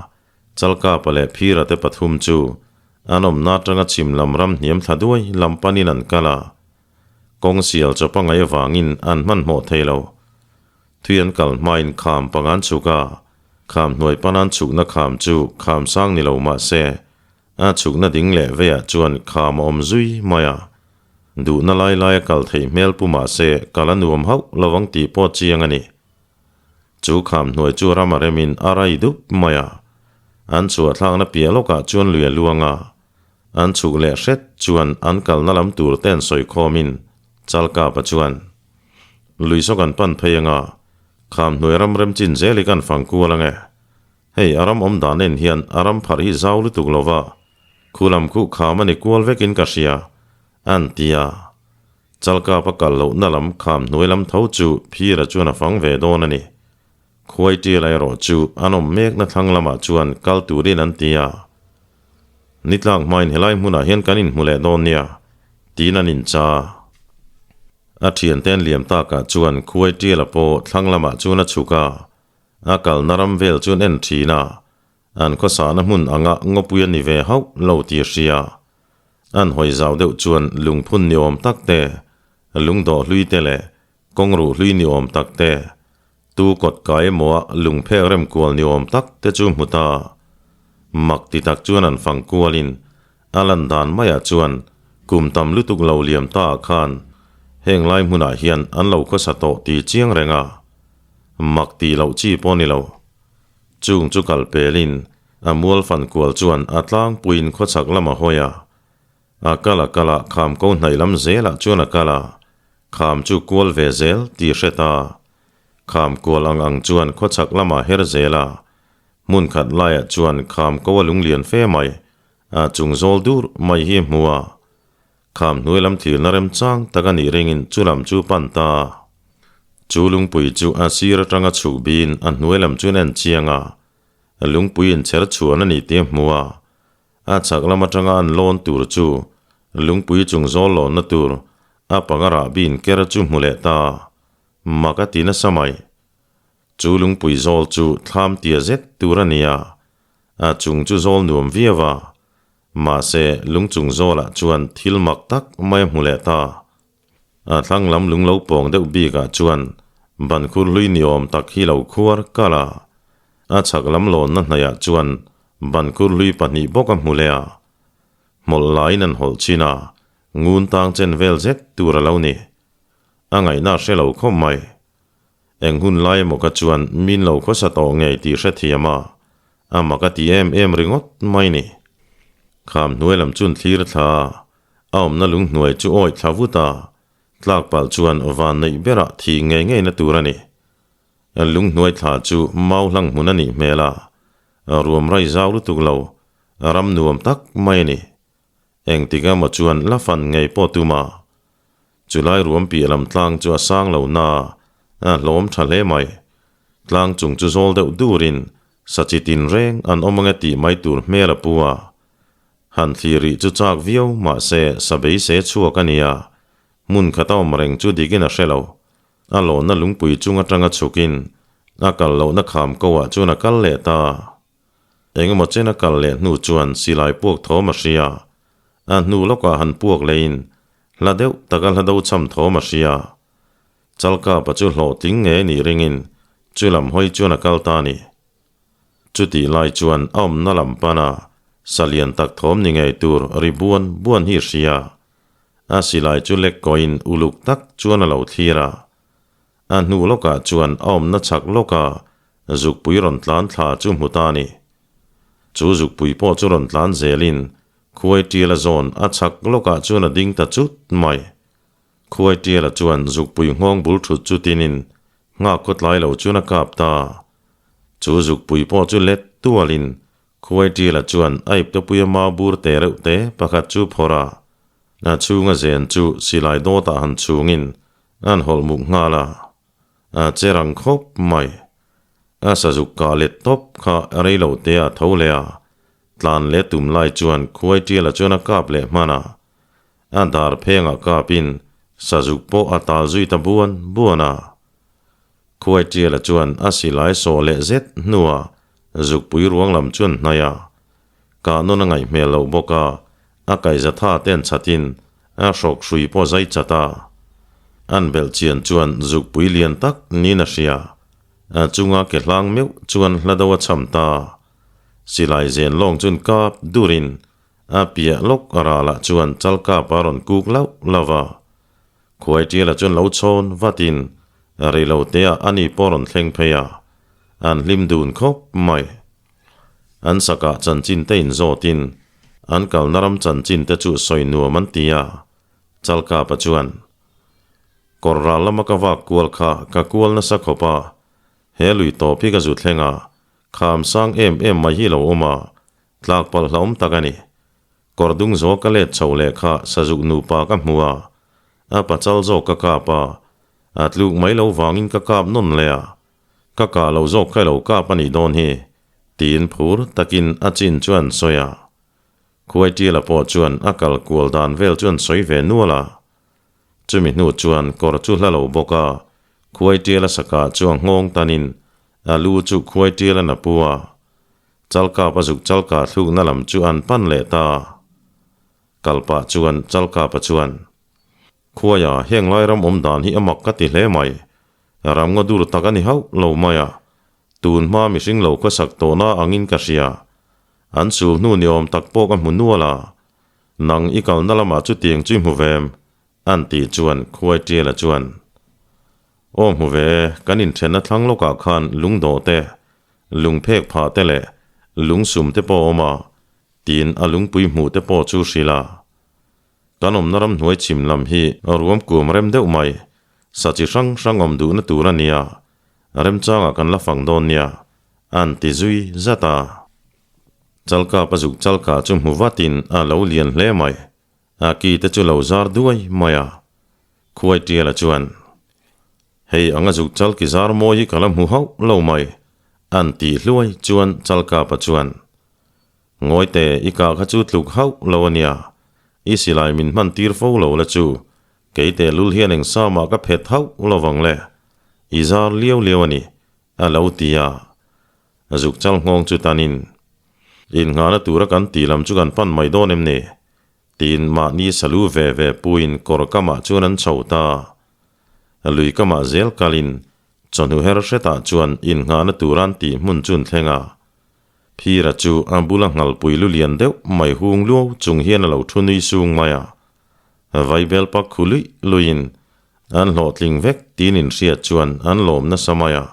Chalkapa leh Phira te pathum chu an awmna atanga chhim lam ram hniam thla duai lam panin an kal a. Kawng sial chawp a ngaih avangin an hmanhmawh thei lo. Thui an kal hmain kham panga an chhuk a, kham hnuai pana an chhukna kham chu kham sang ni lo mah se, a chhukna ding leh veiah chuan kham a awm zui mai a. Duhna lai laia kal theih hmel pu mah se kal a nuam hauh lo ang tih pawh chiang a ni. Chu kham hnuai chu ram a remin a rai dup mai a, an chhuah thlakna piah lawkah chuan lui a luang a, An chhuk leh hret chuan an kalna lam tur te an sawi khawmin Chalkapa chuan, Lui saw kan pan phei anga, kham hnuai ram rem chin zel hi kan fang kual ange. Hei a ram awm dan en hian a ram pharh hi zau lutuk lova, khu lam khuh kham a ni kual vekin ka hria, An ti a. Chalkap a kal lohna lam kham hnuai lam tho chu Phira chuan a fang ve dawn a ni. Khuai tial erawh chu an awm mekna thlang lamah chuan kal turin an ti a. Ni tlak hmain helai hmunah hian kan inhmu leh dawn nia, tiin an incha a. A thiante an liam takah chuan Khuai tiala pawh thlang lamah chuan a chhuk a, a kalna ram vel chu an en thin a, an khawsahna hmun anga ngawpui a ni ve hauh lo tih a hria. An hawi zau deuh chuan lungphun ni awm tak te, lungdawh hlui te leh Kawng ruh hlui ni awm tak te, tu kawt kai emaw a lung phek rem kual ni awm tak te chu hmu ta. Mak ti tak chuan an fang kualin a lan dan maiah chuan kum tam lutuk lo liam ta ah khan heng lai hmunah hian an lo khawsa tawh ti chiang reng a. Mak tih loh chi pawh ni lo. Chung chu kal pelin a mual fan kual chuan a tlangpuiin khawchhak lam a hawi a. A kal a kal a, kham ko hnaih lam zelah chuan a kal a, kham chu kual ve zel tih hre ta. Kham kual ang ang chuan khawchhak lamah her zel a, hmun khat laiah chuan kham ko a lunglian fe mai, a chung zawl dur mai hi a hmu a. Kham hnuai lam thirna remchang tak a nih ringin chu lam chu pan ta. Chu lungpui chu a sir atanga chhuk biin a hnuai lam chuan a en chiang a, lungpui inchher chhuan a ni tih a hmu a. A chhak lam atanga an lawn tur chu lungpui chung zawl lawnna tur a panga rahbi inker chu hmu leh ta. Mak a ti nasa mai. Chu lungpui zawl chu thlam tia zet tur a ni a, a chung chu zawl nuam viau a. Mahse, lung chung zawlah chuan thil mak tak mai a hmu leh ta. A thlang lam lung lo pawng deuh bikah chuan ban khur hlui ni awm tak hi lo khuar kal a. A chhak lam lawnna hnaihah chuan ban khur hlui pahnih bawk a hmu leh a. Hmawlh laiin an hawlh chin a, ngun tang chen vel zet tur a lo ni. A ngaihna a hre lo khawp mai. Eng hun lai emaw kha chuan min lo khawsa tawh ngei tih hrethiam a, a mak a ti em em ringawt mai ni. Kham hnuai lam chuan thlir thla a, a awmna lung hnuai chu awih thla vut a, tlak palh chuan van neih berah thi ngei ngei na tur a ni. Lung hnuai thla chu mau hlang hmun a nih hmel a, ruam rai zau lutuk lo, ram nuam tak mai a ni. Engtik emaw chuan la fan ngei pawh tum a, Chulai ruam piah lam tlang chu a sang lo na a hlawm tha hle mai. Tlang chung chu zawl deuh durin sachi tin reng an awm ange tih mai tur hmel a pu a. Han thlir rih chu chak viau mahse sa beisei chhuak a nia, hmun khat a awm reng chu dikin a hre lo. A lawnna lungpui chung atanga chhukin a kal lohna kham ko ah chuan a kal leh ta. Engemaw chen a kal leh hnu chuan silai puak thawm a hria. A hnu lawkah han puak leiin hla deuh taka hla do cham thawm a hria. Chalkapa chu hlawhtling ngei nih ringin chu lam hawi chuan a kal ta a ni. Chutih lai chuan a awmna lam pana salian tak thawm ni ngei tur ri buan buan hi a hria. A silai chu lek kawiin uluk tak chuan a lo thlir a. A hnu lawkah chuan a awmna chhak lawka zukpui rawn tlan thla chu hmu ta a ni. Chu zukpui pawh chu rawn tlan zelin Khuai Tiala zawn a chhak lawkah chuan a ding ta chut mai. Khuai Tiala chuan zukpui nghawng bul thut chu tinin nghak khaw tlai lo chuan a kap ta. Chu zukpui pawh chu let tualin Khuai Tiala chuan a iptepuia mau bur te reuh te pakhat chu phawrh a, a chhunga zen chu silai dawtah han chhungin an hawlh muk nghal a, a che rang khawp mai. A sazuk kah let tawp kha rei lo te a tho leh a, tlan leh tum lai chuan Khuai Tiala chuan a kap leh hman a. A dar phengah kapin sazuk pawh a tal zui ta buan buan a. Khuai Tiala chuan a silai sawh leh zet hnuah zukpui ruang lam chuan hnaih a. Kah nawn a ngaih hmel loh bawk a, a kaihza tha te an chhatin a hrawk hrui pawh zai chat a. An belh chian chuan zukpui lian tak niin a hria. A chunga ke hlang meuh chuan hla do a cham ta. Silai zen lawng chuan kap durin a piah lawk a ralah chuan chal kap a rawn kuk lauh lauh va. Khuai Tiala chuan lo chhawn vatin rei lo teah ani pawh rawn thleng phei a, an hlim dun khawp mai. An sakah chanchin te inzawtin an kalna ram chanchin te chu sawi nuam an ti a, Chalkapa chuan, Kawr ral lama ka vak kual kha ka kual nasa khawp a, he lui tawp hi ka zu thleng a, kham sang em em mai hi lo awm a, tlak palh hlauhawm tak a ni. Kawr dung zawh ka let chho leh kha sazuk nupa ka hmu a, a pachal zawk ka kap a, a tluk mai lo vangin ka kap nawn leh a, ka kah lo zawk kha i lo kap a nih dawn hi, tiin phur takin a chin chu an sawi a. Khuaitiala pawh chuan a kal kual dan vel chu an sawi ve nual a. Chumi hnu chuan kawr chu hla lo bawk a, Khuaitiala sakah chu a nghawng tanin a lu chu Khuaitialan a pu a. Chalkapa zuk chalka thlukna lam chu an pan leh ta. Kalpah chuan Chalkapa chuan, Khuaia, heng lai ram awm dan hi a mak ka ti hle mai. Ram ngaw dur tak a ni hauh lo mai a. Tun hma mihring lo khawsak tawhna angin ka hria. An sul hnu ni awm tak pawh ka hmu nual a. Nang i kalna lamah chutiang chu i hmu ve em? An tih chuan Khuai Tiala chuan, Aw hmu ve e, kan inthenna thlang lawkah khan lungdawh te, lungphek phah te leh lungsum te pawh a awm a, tiin a lungpui hmuh te pawh chu hrilh a. Kan awmna ramhnuai chhim lam hi ruam kuam rem deuh mai, sa chi hrang hrang awm duhna tur a nia, remchangah kan la fang dawn nia, an ti zui zat a. Chalkap a zuk chalkah chu hmu vatin a lo lian hle mai. A ki te chu lo zar duai mai a, Khuai Tiala chuan, Hei anga zuk chal ki zar mawi hi ka la hmu hauh lo mai, an tih hluai chuan Chalkapa chuan, Ngawite, i kah kha chu tluk hauh lo a nia, i silai min hman tir fo lo la chu, kei tehlul hian eng samah ka phet hauh lo vang le, i zar liau liau a ni, a lo ti a. Zuk chal nghawng chu tanin, Innghahna tura kan tih lam chu kan pan mai dawn em ni? Tiin mahni salu ve ve puiin kawr kamah chuan an chho ta. Lui kamah zel kalin chawhnu her hretah chuan innghahna tura an tih hmun chu an thleng a. Phira chu a bula nghalpui lu lian deuh mai hung luau chung hian a lo thu nui sung mai a. Vaibel pak khu luih luiin an hlawhtling vek tiin inhriat chuan an lawm nasa mai a.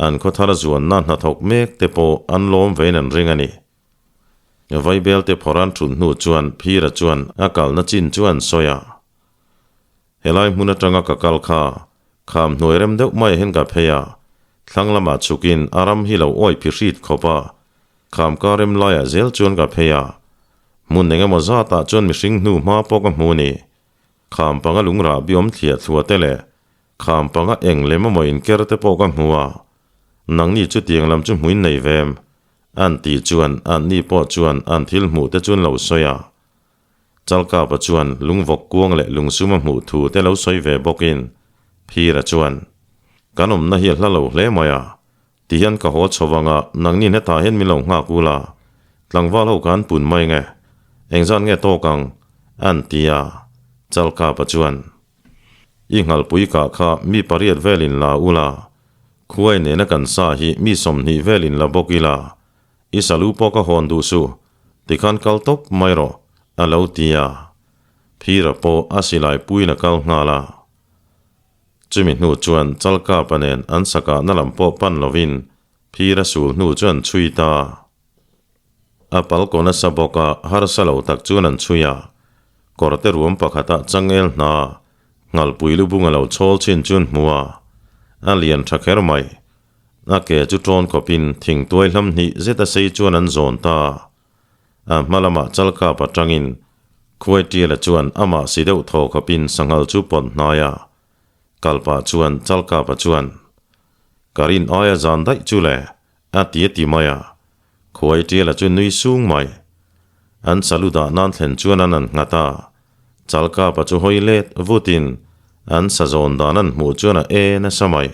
An khawthar zuanna hnathawk mek te pawh an lawm vein an ring a ni. Vaibel te phawrh an thut hnu chuan Phira chuan a kalna chin chu an sawi a. Helai hmun atanga ka kal kha, kham hnuai rem deuh mai hian ka phei a, thlang lamah chhukin a ram hi lo awi phi hrit khawp a, kham ka rem laiah zel chuan ka phei a. Hmun eng emaw zatah chuan mihring hnu hma pawh ka hmu ni. Kham panga lungrah bi awm thliah thluah te leh Kham panga eng lem emaw inker te pawh ka hmu a, nangni chutiang lam chu hmuin nei ve em? An tih chuan anni pawh chuan an thil hmuh te chu an lo sawi a. Chalkapa chuan lungvawk kuang leh lungsum a hmuh thu te lo sawi ve bawkin Phira chuan, Kan awmna hi a hla lo hle mai a, tihian ka haw chho vang a, nangni hetah hian min lo nghak ula, tlangval ho kha an pun mai nge, engzat nge tawk ang? An ti a, Chalkapa chuan, I nghalpui kah kha mi pariat velin la ula, khuai nena kan sa hi mi 20 velin la bawk ila, i salu pawh ka hawn duh suh, tikhan kal tawp mai rawh, a lo ti a. Phira pawh a silai puiin a kal nghal a. Chumi hnu chuan Chalkapa nen an sakahna lam pawh pan lovin Phira sul hnu chu an chhui ta. A pal kaw nasa bawk a, harsa lo tak chuan an chhui a. Kawrte ruam pakhata changel hna, nghalpui lu bunga lo chhawl chin chu an hmu a. A lian tha kher mai. A ke chu tawn khawpin thingtuai hlam hnih zet a sei chuan an zawn ta. A hma lamah chalkap atangin Khuaitiala chuan amah si deuh thaw khawpin sanghal chu pawt hnai a. Kalpah chuan chalkapa chuan, Ka rin aia zan daih chu le, A ti a ti mai a, khuai tiala chu nui sung mai. An salu dah nan thlen chuan an an nghat a, Chalkapa chu hawi let vutin an sa zawn dan an hmuh chuan a e nasa mai.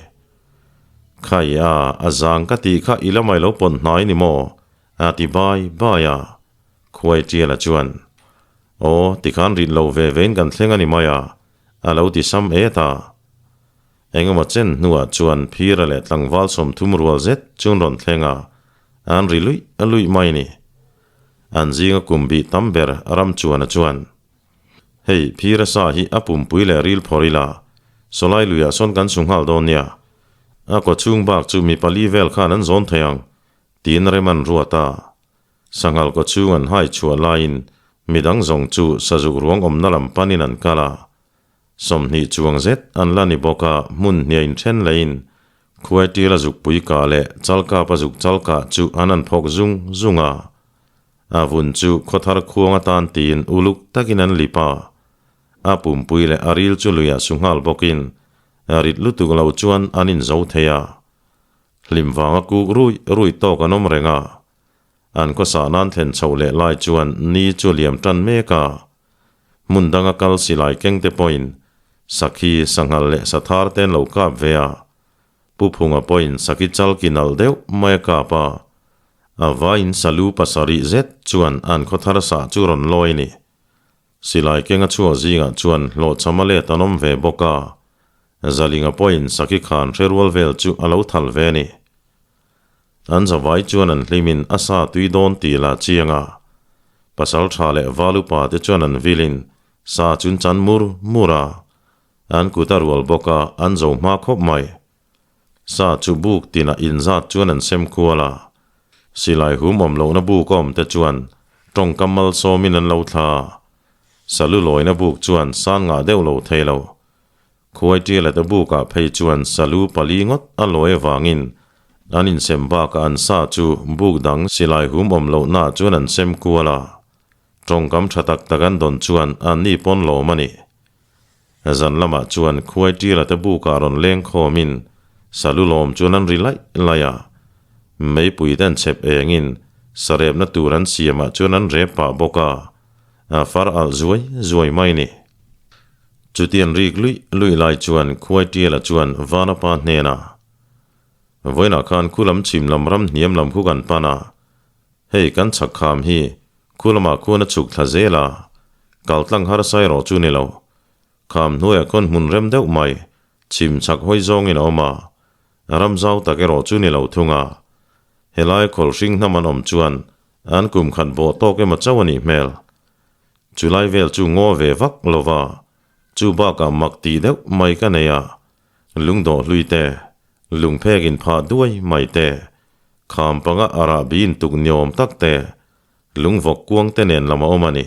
Khai a, a zang ka tih kha i la mai lo pawn hnai ni maw? A ti bai bai a, khuai tiala chuan, Aw, tikhan rit lo ve vein kan thleng a ni mai a, a lo ti sam et a. Engemaw chen hnuah chuan Phira leh tlangval 30 rual zet chu an rawn thleng a, an ri luih luih mai ni. An zinga kum bih tam ber ram chuana chuan, Hei, Phira sa hi a pumpui leh ril phawr ila, sawlai luiah sawn kan su nghal dawn nia. A kaw chhung bak chu mi pali vel khan an zawn thei ang, tiin rem an ruat a. Sanghal kaw chhung an hai chhuah laiin midang zawng chu sazuk ruang awmna lam panin an kal a. 20 chuang zet an la ni bawk a, hmun hniah inthen leiin Khuaitila zukpui kah leh Chalkapa zuk chal kah chu an an phawk zung zung a. A vun chu khawthar khuang atan tiin uluk takin an lip a. A pumpui leh a ril chu luiah su nghal bawkin rit lutuk lo chuan an inzo thei a. Hlim vanga kuk rui rui tawk an awm reng a. An khawsah nan thlen chhoh leh lai chuan ni chu liam tan mek a. Hmun danga kal silai keng te pawhin sakhi, sanghal leh sathar te an lo kap ve a. Pu Phunga pawhin sakhi chal ki nalh deuh mai a kap a. A vaiin salu pasarih zet chuan an khawthar sah chu rawn lawi a ni. Silai kenga chhuak zingah chuan hlawhchham a let an awm ve bawk a. Zalinga pawhin sakhi khan hre rual vel chu a lo thal ve a ni. An zavai chuan an hlimin a sa tui dawn tih lah chiang a. Pasal tha leh val upa te chuan an vilin sa chun chan mur mur a. An kut a rual bawk a, an zo hma khawp mai. Sa chu buk tinah inzat chuan an sem kual a. Silai hum awm lohna buk a awm te chuan tawngkam malsawmin an lo thla a. Salu lawina buk chuan san ngah deuh lo thei lo. Khuai ṭiala te bukah phei chuan salu pali ngawt a lawi avangin an insem bakah an sa chu buk dang silai hum awm lohnaah chuan an sem kual a. Tawngkam ṭha tak tak an dawn chuan anni pawn lawm a ni. Zan lamah chuan khuai ṭiala te bukah rawn leng khawmin salu lawm chuan an ri laih laih a. Meipui te an chhep engin sarepna tur an siamah chuan an rep pah bawk a, a far alh zuai zuai mai ni. Chutiang rik luih luih lai chuan khuai ṭiala chuan Vanapa hnenah, Vawiinah khan khu lam chhim lam ram hniam lam khu kan pan a, hei kan chhak kham hi khu lamah khuan a chhuk thla zel a, kal tlang harsa erawh chu ni lo. Kham hnuaiah khawn hmun rem deuh mai, chhim chhak hawi zawngin a awm a, ram zau tak erawh chu ni lo thung a. Helai khawlhring hnam an awm chuan an kum khat bawh tawk emaw chauh a nih hmel. Chulai vel chu ngaw ve vak lo va, chu bakah mak tih deuh mai ka nei a, lungdawh hlui te, lungphek in phah duai mai te, kham panga a rahbi in tuk niawm tak te, lungvawk kuang te nen lam a awm a ni.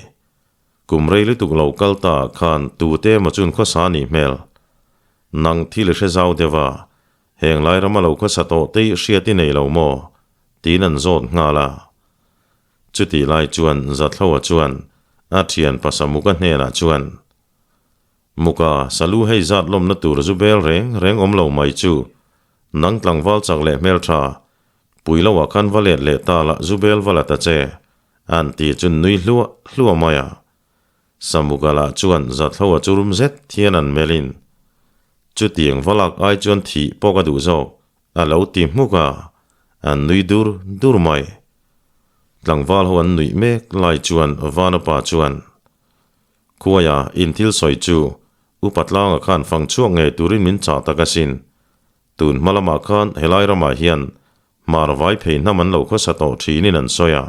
Kum rei lutuk lo kal ta khan tute emaw chun khawsa a nih hmel. Nang thil i hre zau deuh a, heng lai rama lo khawsa tawh te i hriat i nei lo maw? tiin an zawt nghal a. Chutih lai chuan Zathloa chuan a thian pasa Muka hnenah chuan, Muka, salu hei zat lawmna tur zu bel reng reng awm lo mai chu, nang tlangval chak leh hmeltha, pui loah khan va let leh ta la zu bel va la ta che, an ti chu nui hluah hluah mai a. Samuka lah chuan Zathloa chu rum zet hian an melhin, Chutiang va lak ai chuan thih pawh ka duh zawk, A lo ti hmuk a, an nui dur dur mai. Tlangval ho an nuih mek lai chuan Vanapa chuan, Khuaia, in thil sawi chu Upa Tlanga khan fang chhuak ngei turin min chah tak asin. Tun hma lamah khan helai ramah hian hmar vai phei hnam an lo khawsa tawh thinin an sawi a.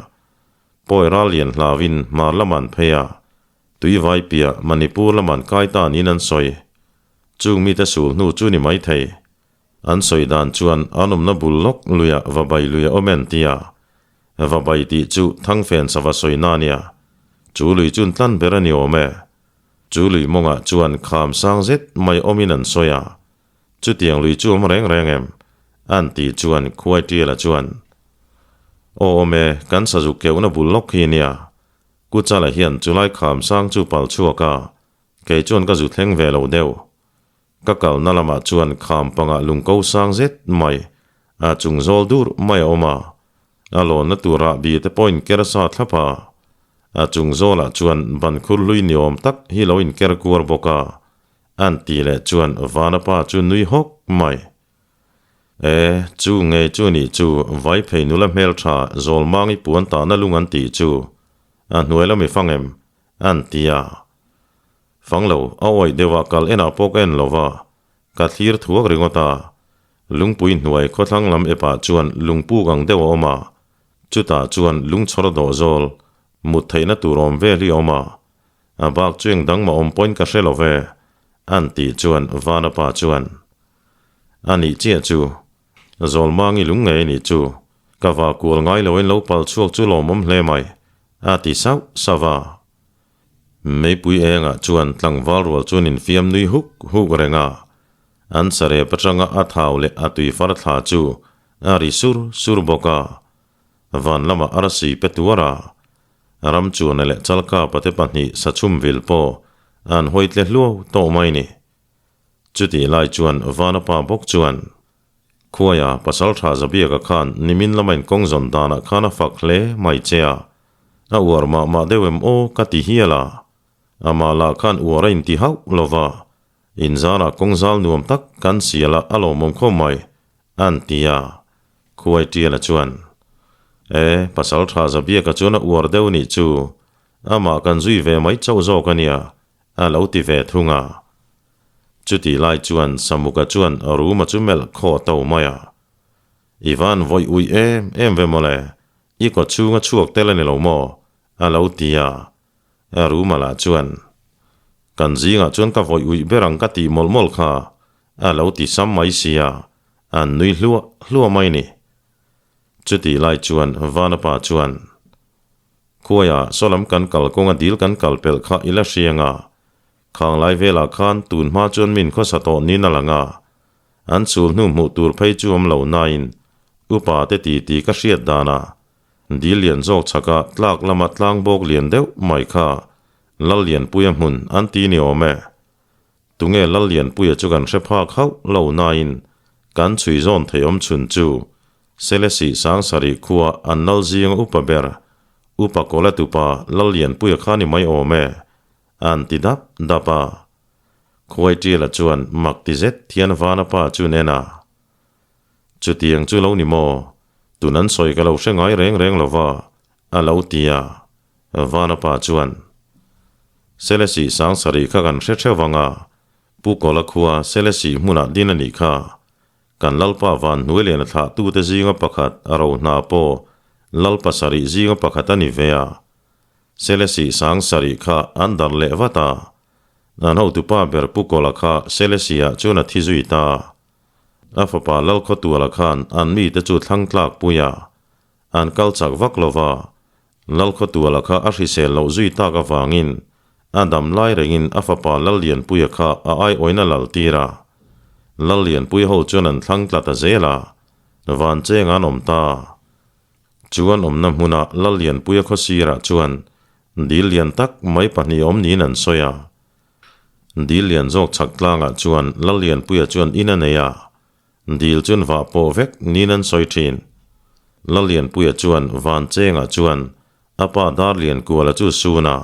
Pawi ral lian hlauin hmar lamah an phei a, tui vai piah Manipur lamah an kai ta niin an sawi. Chung mite sul hnu chu ni maithei. An sawi dan chuan an awmna bul lawk luiah va bai lui a awm en tia. Va bai tih chu Thangfen sava sawi na nia. Chu lui chun tlan ber a ni awm e. Chu lui mawngah chuan kham sang zet mai awmin an sawi a. Chutiang lui chu awm reng reng em? An tih chuan Khuai Tiala chuan, Aw awm e, kan sazuk keuhna bul lawk hi nia. Kuchala hian chulai kham sang chu pal chhuak a, kei chuan ka zu thleng ve lo deuh. Ka kalna lamah chuan kham pangah lungko sang zet mai a chung zawl dur mai a awm a, a lawnna tur rahbi te pawh inker sa thlap a, a chung zawlah chuan ban khur hlui ni awm tak hi lo inker kuar bawk a, an ti leh chuan Vanapa chu nui hawk mai. E, chu ngei chu nih chu Vaiphei nula hmeltha Zawlmangi puan tahna lung an tih chu a hnuai lami fang em? an ti a. Fang lo, a awih deuh a kal enah pawh ka en lo va, ka thlir thuak ringawt a. Lungpui hnuai khawthlang lam epah chuan lungpuk ang deuh a awm a, chutah chuan lungchhawr dawh zawl, mut theihna tur awm vel hi a awm a. A bak chu eng dang mah awm pawhin ka hre lo ve, an tih chuan Vana pa chuan, A nih chiah chu, Zawlmangi lung ngei a nih chu, ka va kual ngai loin lo pal chhuak chu lawmawm hle mai, a ti sauh sauh a. Meipui engah chuan tlangval rual chuan infiam nui huk huk reng a, an sarep atanga a thau leh a tui far thla chu a ri sur sur bawk a, van lamah arsi pe tuar a. Ramchuana leh Chalkapa te pahnih sachhum vil pawh an hawi tle hluau tawh mai ni. Chutih lai chuan Vanapa bawk chuan, Khuaia pasal tha Zabiaka khan nimin lama inkawng zawn danah khan a fak hle mai che a, a uar mah mah deuh em aw ka ti hial a, amah lah khan uar a inti hauh lo va, inzarah kawng zal nuam tak kan sial a a lawmawm khawp mai, an ti a. Khuai Tiala chuan, E, pasal tha Zabiaka chuan a uar deuh nih chu, amah kan zui ve mai chauh zawk a nia, a lo ti ve thung a. Chutih lai chuan Samuka chuan Ruma chu melh khaw to mai a. I van vawi ui em em ve mawle, i kaw chhunga chhuak tel a ni lo maw? a lo ti a. Ruma lah chuan, Kan zingah chuan ka vawi uih ber ang ka tih mawlh mawlh kha, a lo ti sam mai sia, an nui hluah hluah mai ni. Chutih lai chuan Vanapa chuan, Khuaiah sawlam kan kal kawnga dil kan kal pelh kha i la hriang a, khang lai velah khan tun hma chuan min khawsa tawh nin a lang a, an chhul hnu hmuh tur phei chu awm lo nain upa te ti ti ka hriat danah dil lian zawk chhaka tlak lama tlang bawk lian deuh mai kha Lallianpuia hmun an ti ni awm e. Tunge Lallianpuia chu kan hre phak hauh lo nain kan chhui zawn thei awm chhun chu Selesih Sangsarih khua an lal zinga upa ber Upa Kawla tupa Lallianpuia kha ni mai awm e, an ti dap dap a. Khuaitiala chuan mak ti zet thian Vana pa chu nen a. Chutiang chu lo ni maw? Tun an sawi ka lo hre ngai reng reng lo va, a lo ti a. Vana pa chuan, Selesih Sangsarih kha kan hre theuh vang a, Pu Kawla khua Selesih hmunah din a nih kha. Kan Lalpa van hnuai lian a thlahtute zinga pakhat a ro hna pawh Lal pasarih zinga pakhat a ni ve a. Selesih sang sarih kha an darh leh vat a. An hotupa ber Pu Kawla kha Selesih-ah chuan a thi zui ta. A fapa Lalkhawtuala khan an mite chu thlang tlak pui a. An kal chak vak lo va. Lalkhawtuala kha a hrisel loh zui tak avangin a dam lai rengin a fapa Lallianpuia kha a aiawina lal tir a. Lallianpuia ho chuan an thlang tla ta zel a, van cheng an awm ta. Chu an awmna hmuna Lallianpuia khaw sirah chuan dil lian tak mai pahnih awm niin an sawi a. Dil lian zawk chhak tlangah chuan Lallianpuia chuan in a nei a, Dil chuan vah pawh vek niin an sawi thin. Lallianpuia chuan van chengah chuan a pa Darliankuala chu sun a.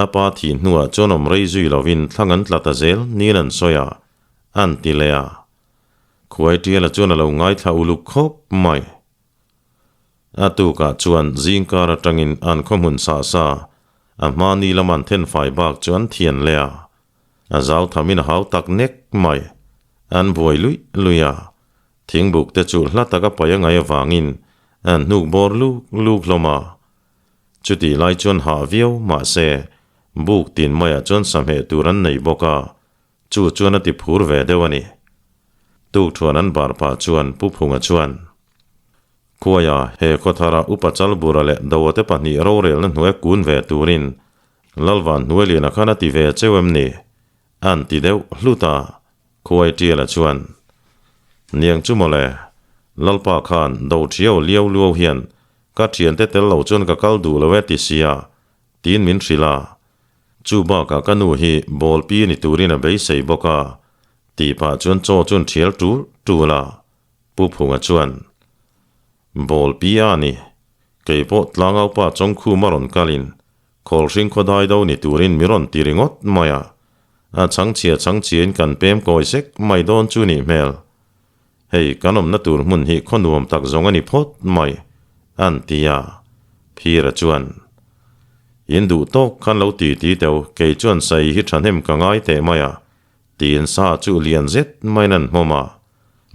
A pa thih hnuah chuan awm rei zui lovin thlang an tla ta zel niin an sawi a, an ti leh a. Khuaitiala chuan a lo ngaithla uluk khawp mai. A tukah chuan zingkar atangin an khawhmun sah sa, a hmani lama an thenfai bak chu an thian leh a. A zau thamin a hau tak nek mai. An buai luih luih a. Thingbuk te chu hla taka pai a ngaih avangin an hnuk bawr luk luk hlawm a. Chutih lai chuan hah viau mahse buk tin maiah chuan sahmeh tur an nei bawk a, chu chuan a ti phur ve deuh a ni. Tukthuan an bar pah chuan Pu Phunga chuan, Khuaia, he khawthara Upa Chalbura leh Doate pahnih rorelna hnuai kun ve turin Lalvan Hnuailiana khan a ti ve cheu em ni? An ti deuh hlut a, Khuai Tiala chuan, Niang chu mawle, Lalpa khan do thiau liau luau hian ka thiante tel lo chuan ka kal duh lo e ti sia, tiin min hrilh a. Chu bakah ka nu hi bawlpi ni turin a beisei bawk a, tih pah chuan chaw chuan thial tul tul a. Pu Phunga chuan, Bawlpi a ni, kei pawh tlangaupa Chawngkhum a rawn kalin Khawlhring khawdai do ni turin mi rawn ti ringawt mai a, a chhangchhia chhangchhiain kan pem kawi sek mai dawn chu nih hmel. Hei kan awmna tur hmun hi khaw nuam tak zawng a ni phawt mai, an ti a. Phira chuan, In duh tawk khan lo ti ti teu, kei chuan sai hi thahnem ka ngai teh mai a, tiin sa chu lian zet maiin an hmawm a,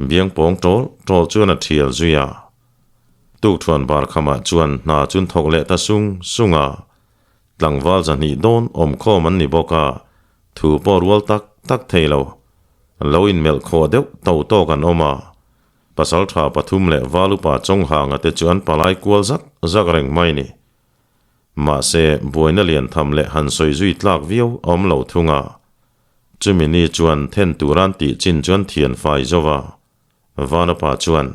biang pawng tawl tawl chuan a thial zui a. Tukthuan bar khamah chuan hna chun thawk leh ta sung sung a, tlangval zahnih dawn awmkhawm an ni bawk a, thu pawh rual tak tak thei lo. Lo inmelh khawh deuh to tawk an awm a, pasaltha pathum leh valupa Chawnghanga te chu an palai kual zak zak reng mai ni. Mahse, buaina lian tham leh han sawi zui tlak viau a awm lo thung a, chumi ni chuan then turan tih chin chuan thian fai zo va, Vanapa chuan,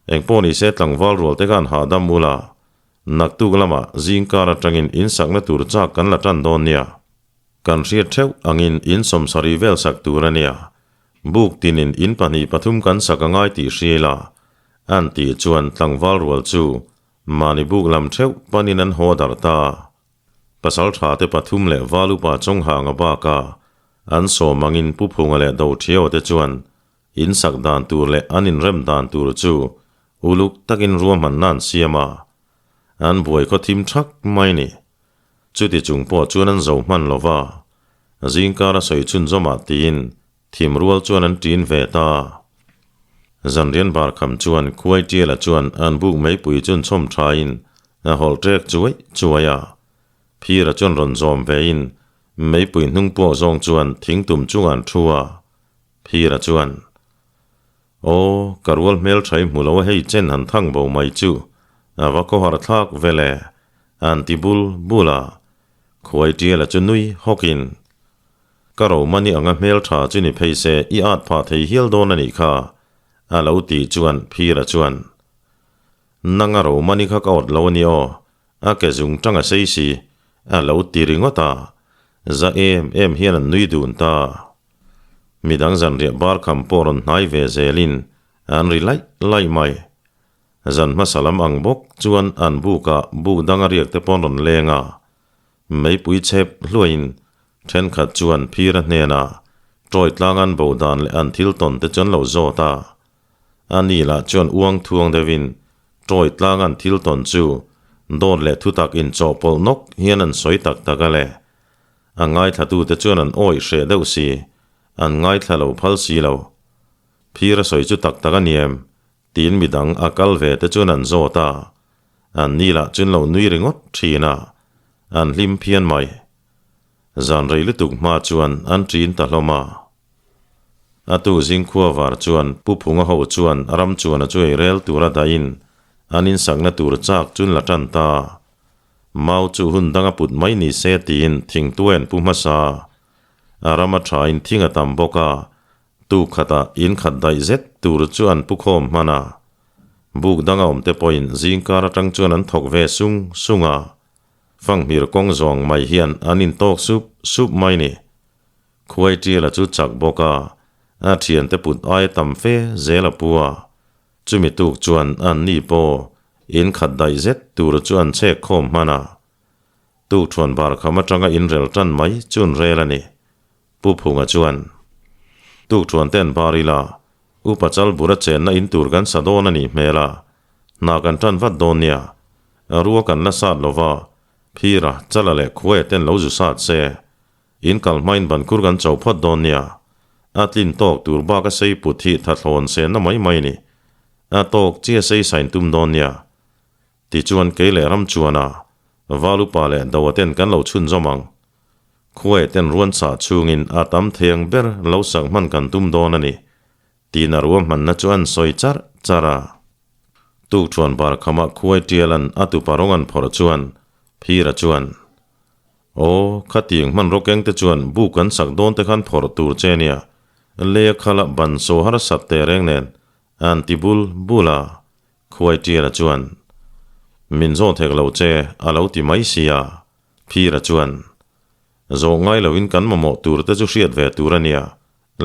Engpawh ni se tlangval rual te khan hahdam ula, Naktuk lamah zingkar atangin in sakna tur chak kan la tan dawn nia. Kan hriat theuh angin in sawmsarih vel sak tur a nia. Buk tinin in pahnih pathum kan sak a ngai tih hria ila, an tih chuan tlangval rual chu mahni buk lam theuh panin an haw darh ta. Pasal tha te pathum leh val upa Chawnghanga baka an sawm angin Pu Phunga leh Dothiaua te chuan In sak dan tur leh an inrem dan tur chu uluk takin ruahmanna an siam a, an buai khaw thim thak mai ni. Chuti chung pawh chuan an zo hman lo va, zingkar a sawi chhunzawmah tiin thim rual chuan an ṭin ve ta. Zanrian bar kham chuan khuai ṭiala chuan an buk meipui chun chhawm ṭhain a hawlh ṭek chuai chuai a. Phira chuan rawn zawm vein meipui hnung pawh zawng chuan thingtum chungah an ṭhu a. Phira chuan, Aw, ka rual hmeltha i hmu lo a hei chen han thang bo mai chu, a va khawhar thlak vel e, an ti bul bul a. Khuai Tiala chu nui hawkin, Ka Romani anga hmeltha chu ni phei se i at phah thei hial dawn a nih kha, a lo tih chuan Phira chuan, Nanga Romani kha ka awt lo a ni aw, a ke zung tang a sei si, a lo ti ringawt a, za em em hian an nui dun ta. Midang zanriah bar kham pawh rawn hnai ve zelin an ri laih laih mai. Zan hmasa lam ang bawk chuan an bukah buk danga riak te pawn rawn leng a. Meipui chhep hluaiin thenkhat chuan phira hnenah tawi tlang an bo dan leh an thil tawn te chuan lo zawt a. Ani lah chuan uang thuang deuhin tawi tlang an thil tawn chu dawt leh thutak inchawhpawlh nawk hian an sawi tak tak a le. A ngaithlatute chuan an awih hreh deuh si, an ngaithla lo phal si lo. Phir a sawi chu tak tak a ni em? tiin midang a kal ve te chuan an zawt a. An ni lah chuan lo nui ringawt thin a, an hlim phian mai. Zan rei lutuk hma chuan an ṭin ta hlawm a. A tu zingkhua var chuan Pu Phunga ho chuan ram chuan a chu ei rel tura dahin an insakna tur chak chun la ṭan ta. Mau chu hun dang a put mai ni se tiin thingtuai an pu hmasa. A ram a thain thing a tam bawk a, tuk khatah in khat daih zet tur chu an pu khawm hman a. Buk dang a awm te pawhin zingkar atang chuan an thawk ve sung sung a. Fanghmir kawng zawng mai hian an intawk sup sup mai ni. Khuai tiala chu chak bawk a, a thiante put aia tam fe zel a pu a. Chumi tuk chuan an ni pawh in khat daih zet tur chu an chhek khawm hman a. Tukṭhuan bar kham aṭanga inrel ṭan mai chu an rel a ni. Pu Phunga chuan, Tukṭhuan te an bar ila, Upa Chalbura chenna in tur kan sa dawn a nih hmel a, hna kan ṭan vat dawn nia. Rua kan la sat lova, Phira, Chala leh Khuaia ten lo zu sat se. In kal hmain bankhur kan cho phawt dawn nia. A tlin tawk tur bak a sei put hi thathlawn senna mai mai ni. A tawk chia sei sain tum dawn nia. Tichuan kei leh ram chuan a val upa leh doa ten kan lo chhunzawm ang. Khuae ten ruan chah chhungin a tam thei ang ber lo sak hman kan tum dawn a ni. Tiin a ruahmanna chu an sawi charh charh a. Tukṭhuan bar khamah khuai ṭialan a tupa rawng an phawrh chuan Phira chuan, Aw, khatiang hmanraw keng te chuan buk kan sak dawn te khan phawrh tur che nia, lei a khala ban saw harsat teh reng nen an ti bul bul a, khuai ṭiala chuan, Min zawh thek lo che a lo ti mai sia, Phira chuan, Zawh ngai loin kan mamawh tur te chu hriat ve tur a nia,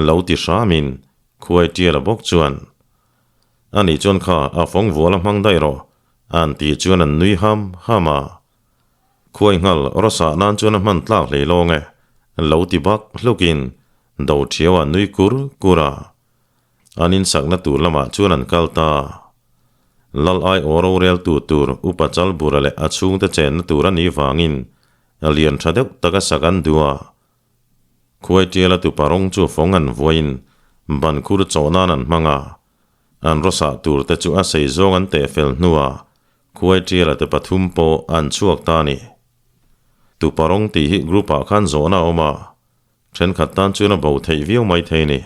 Lo ti hramin khuai tiala bawk chuan, Ani chuan kha a fawng vual a hmang daih rawh, an tih chuan an nui ham ham a. Khuai nghal rawsah nan chuan a hman tlak hlei lawng e, lo ti bak hlukin do thiau a nui kur kur a. An insakna tur lamah chuan an kal ta. Lal ai aw roreltu tur Upa Chalbura leh a chhungte chenna tur a nih vangin lian tha deuh taka sak an duh a. Khuai tiala tupa rawng chu fawng an vuain ban khur chawh nan an hmang a, an rawsah tur te chu a sei zawng an teh fel hnuah khuai tiala te pathum pawh an chhuak ta a ni. Tupa rawng tih hi group ah khan zawhna a awm a, thenkhat tan chuan a bo theih viau mai thei ni.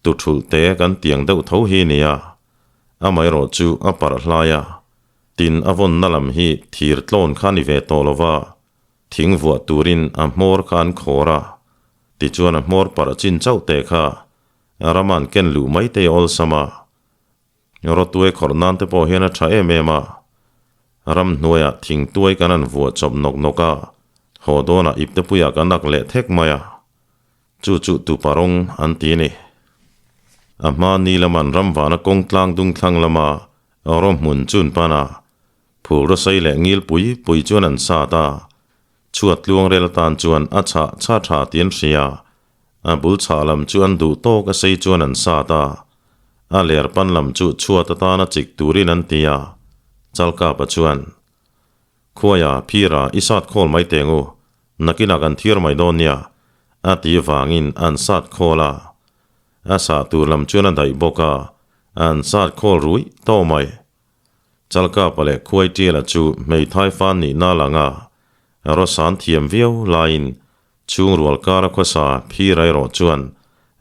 Tuthulh te kan tiang deuh tho hi nia, amaherawh chu a parh hlai a, tin a vawnna lam hi thir tlawn kha ni ve tawh lova, Thing vuah turin a hmawr kha an khawr a, tichuan a hmawr parh chin chauh teh kha rama an ken luh mai te awlsam a. Rawtuai khawrh nan te pawh hian a tha em em a. Ramhnuaiah thingtuai kan han vuah chawp nawk nawk a, haw dawnah iptepuiah kan ak leh thek mai a. Chu chu tupa rawng an ti a ni. A hma ni laman ramvana kawng tlang dung thlang lama rawhmun chun pan a, phul rawsai leh ngil pui pui chuan an sat a. Chhuat tluang rel atan chuan a chhah chha tha tih an hria. A bul chhah lam chu an duh tawk a sei chuan an sat a. A ler pan lam chu chhuat atana chik turin an ti a. Chalkapa chuan, Khuaia, Phira, i sat khawl mai teng u. Nakinah kan thir mai dawn nia, a ti vangin an sat khawl a. A sah tur lam chuan a daih bawk a, an sat khawl ruih tawh mai. Chalkapa leh Khuaitiala chu hmeithai fan nihna lang a, rawsan thiam viau laiin chhungrual kara khawsa phir erawh chuan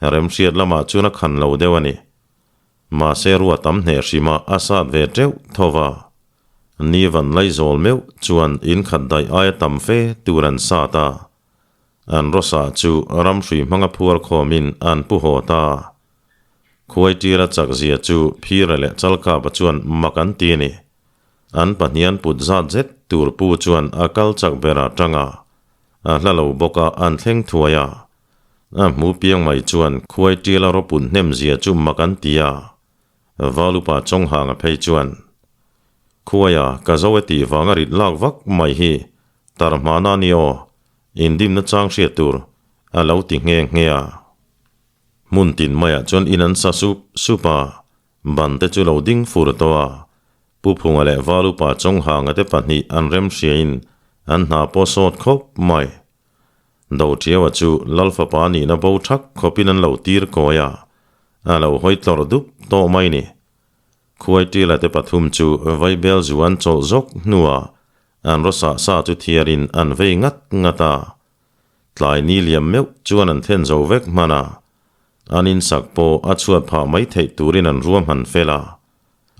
remhriat lamah chuan a khan lo deuh a ni. Mahse rua tam hneh hrima a sat ve teuh tho va. Ni van laizawl meuh chuan in khat daih aia tam fe tur an sat a. An rawsa chu ramhrui hmanga phuar khawmin an pu haw ta. Khuaitira chak zia chu Phira leh Chalkapa chuan mak an ti a ni. An pahnian put zat zet tur pu chuan a kal chak ber a tang a, a hla lo bawk a an thleng thuai a. A hmu piang mai chuan Khuaitila rawput hnem zia chu mak an ti a. Valupa Chawnghanga phei chuan, Khuaia ka zo e tih vanga rit lak vak mai hi tar hmana ni aw, indimna chang hriat tur a lo ti nghe nghe a. Hmun tin maiah chuan in an sa sup sup a, ban te chu lo ding fur tawh a. Pu Phunga leh Valupa Chawnghanga te pahnih an remhriain an hna pawh sawt khawp mai. Doṭiaua chu Lal fapa nihna bo ṭhak khawpin an lo tir kawi a, a lo hawi tlawrh dup tawh mai ni. Khuaitila te pathum chu Vaibel zu an chawlh zawk hnuah an rawsah sa chu thiarin an vei ngat ngat a. Tlai ni liam meuh chuan an then zo vek hman a, an insak pawh a chhuat phah mai theih turin an ruahman fel a,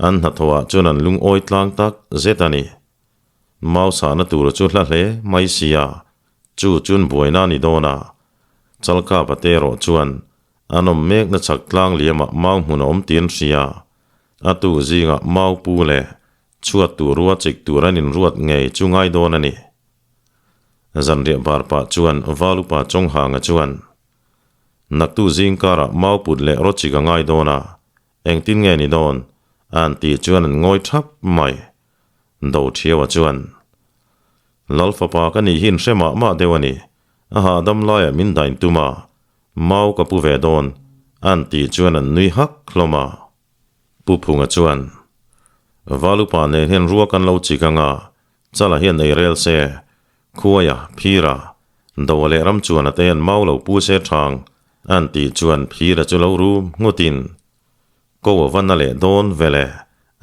an hnathawhah chuan an lungawi tlang tak zet a ni. Mau sahna tur chu hla hle mai sia, chu chun buaina a ni dawn a. Chalkapa te erawh chuan an awm mekna chhak tlang liamah mau hmun a awm tih an hria. A tu zingah mau pu leh chhuat tur rua chik tur an inruat ngei chu ngai dawn a ni. Zanriah bar pah chuan Valupa Chawnghanga chuan, Naktu zing karah mau put leh rawchik a ngai dawn a, engtin nge ni dawn? an tih chuan an ngawi thap mai. Dothiaua chuan, Lal fapa ka nih hi in hre mah mah deuh a ni, a hahdam laiah min dain tum a, mau ka pu ve dawn, an tih chuan an nui hak hlawm a. Pu Phunga chuan, Valupa nen hian rua kan lo chik ang a, Chala hian ei rel se, Khuaia, Phira, Doa leh Ramchuana te hian mau lo pu se thang, an tih chuan Phira chu lo rum nghutin, Ko a va na leh dawn vele,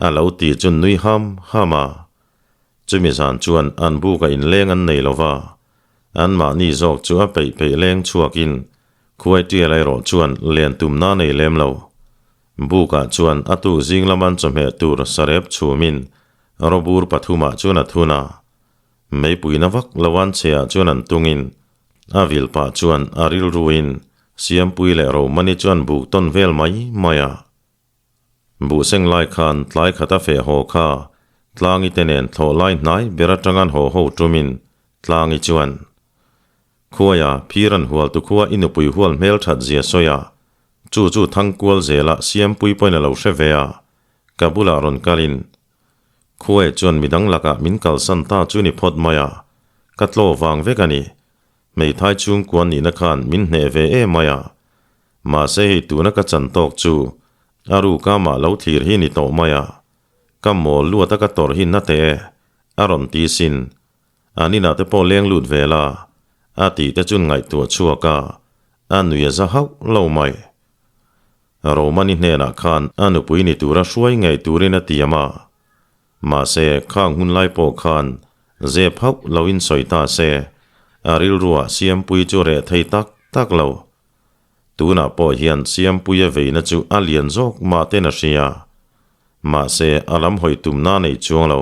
a lo ti chu nui ham ham a. Chumi zan chuan an buk a inleng an nei lo va, anmahni zawk chu a peih peih leng chhuakin Khuai tial erawh chuan len tumna nei lem lo. Bukah chuan a tuk zing laman chawhmeh tur sarep chhumin rawbur pathumah chuan a thun a. Meipuina vak lo an chheah chuan an tungin a vil pah chuan a rilruin Siampui leh Romani chuan buk tawn vel mai mai a. Buhseng lai khan tlai khat a feh haw kha Tlangi te nen thlawh lai hnai ber atang an haw ho tumin Tlangi chuan Khuaia phir an hual tu khua i nupui hual hmel that zia sawi a, chu chu Thangkual zela Siampui pawhin a lo hre ve a, ka bulah rawn kalin Khuaia chuan midang lakah min kalsan ta chu ni phawt mai a, ka tlaw vang vek a ni. Hmeithai chhungkua nihna khan min hneh ve em mai a. Mahse hei tuna ka chan tawk chu a ruka mah lo thlir hi ni tawh mai a. Ka mawl luat a ka tawrh hi na teh e, a rawn ti sin. An inah te pawh leng lut ve la, a tih te chun ngaihtuah chhuak a, a nui a za hauh lo mai. Romani hnenah khan a nupui ni tura hruai ngei turin a tiam a. Mahse, khang hun lai pawh khan zep hauh loin sawi ta se, a rilruah Siampui chu reh thei tak tak lo. Tunah pawh hian Siampuia veina chu a lian zawk mah ten a hria. Mahse, a lam hawi tumna nei chuang lo.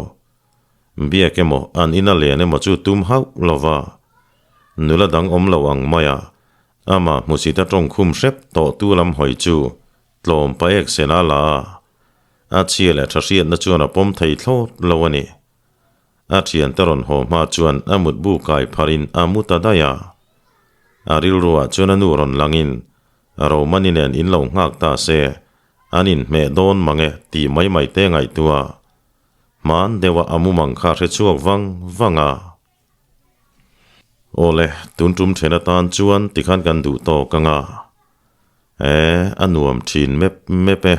Biak emaw an ina len emaw chu tum hauh lo va. Nula dang awm lo ang maia Amah hmusita tawngkhum hrep tawh tu lam hawi chu tlawm paek sela la a, a chhia leh tha hriatna chuan a pawm thei thlawt lo a ni. A thiante rawn haw hma chuan a mutbu kai pharin a mu ta daih a. A rilruah chuan a nu rawn langin, Romani nen in lo nghak ta se, an inhmeh dawn mang e tih mai mai te ngaihtuah. Hman deuha a mumang kha hre chhuak vang vang a. Awle, tun tum then atan chuan tikhan kan duh tawk ang a. E, a nuam thin mep mep e.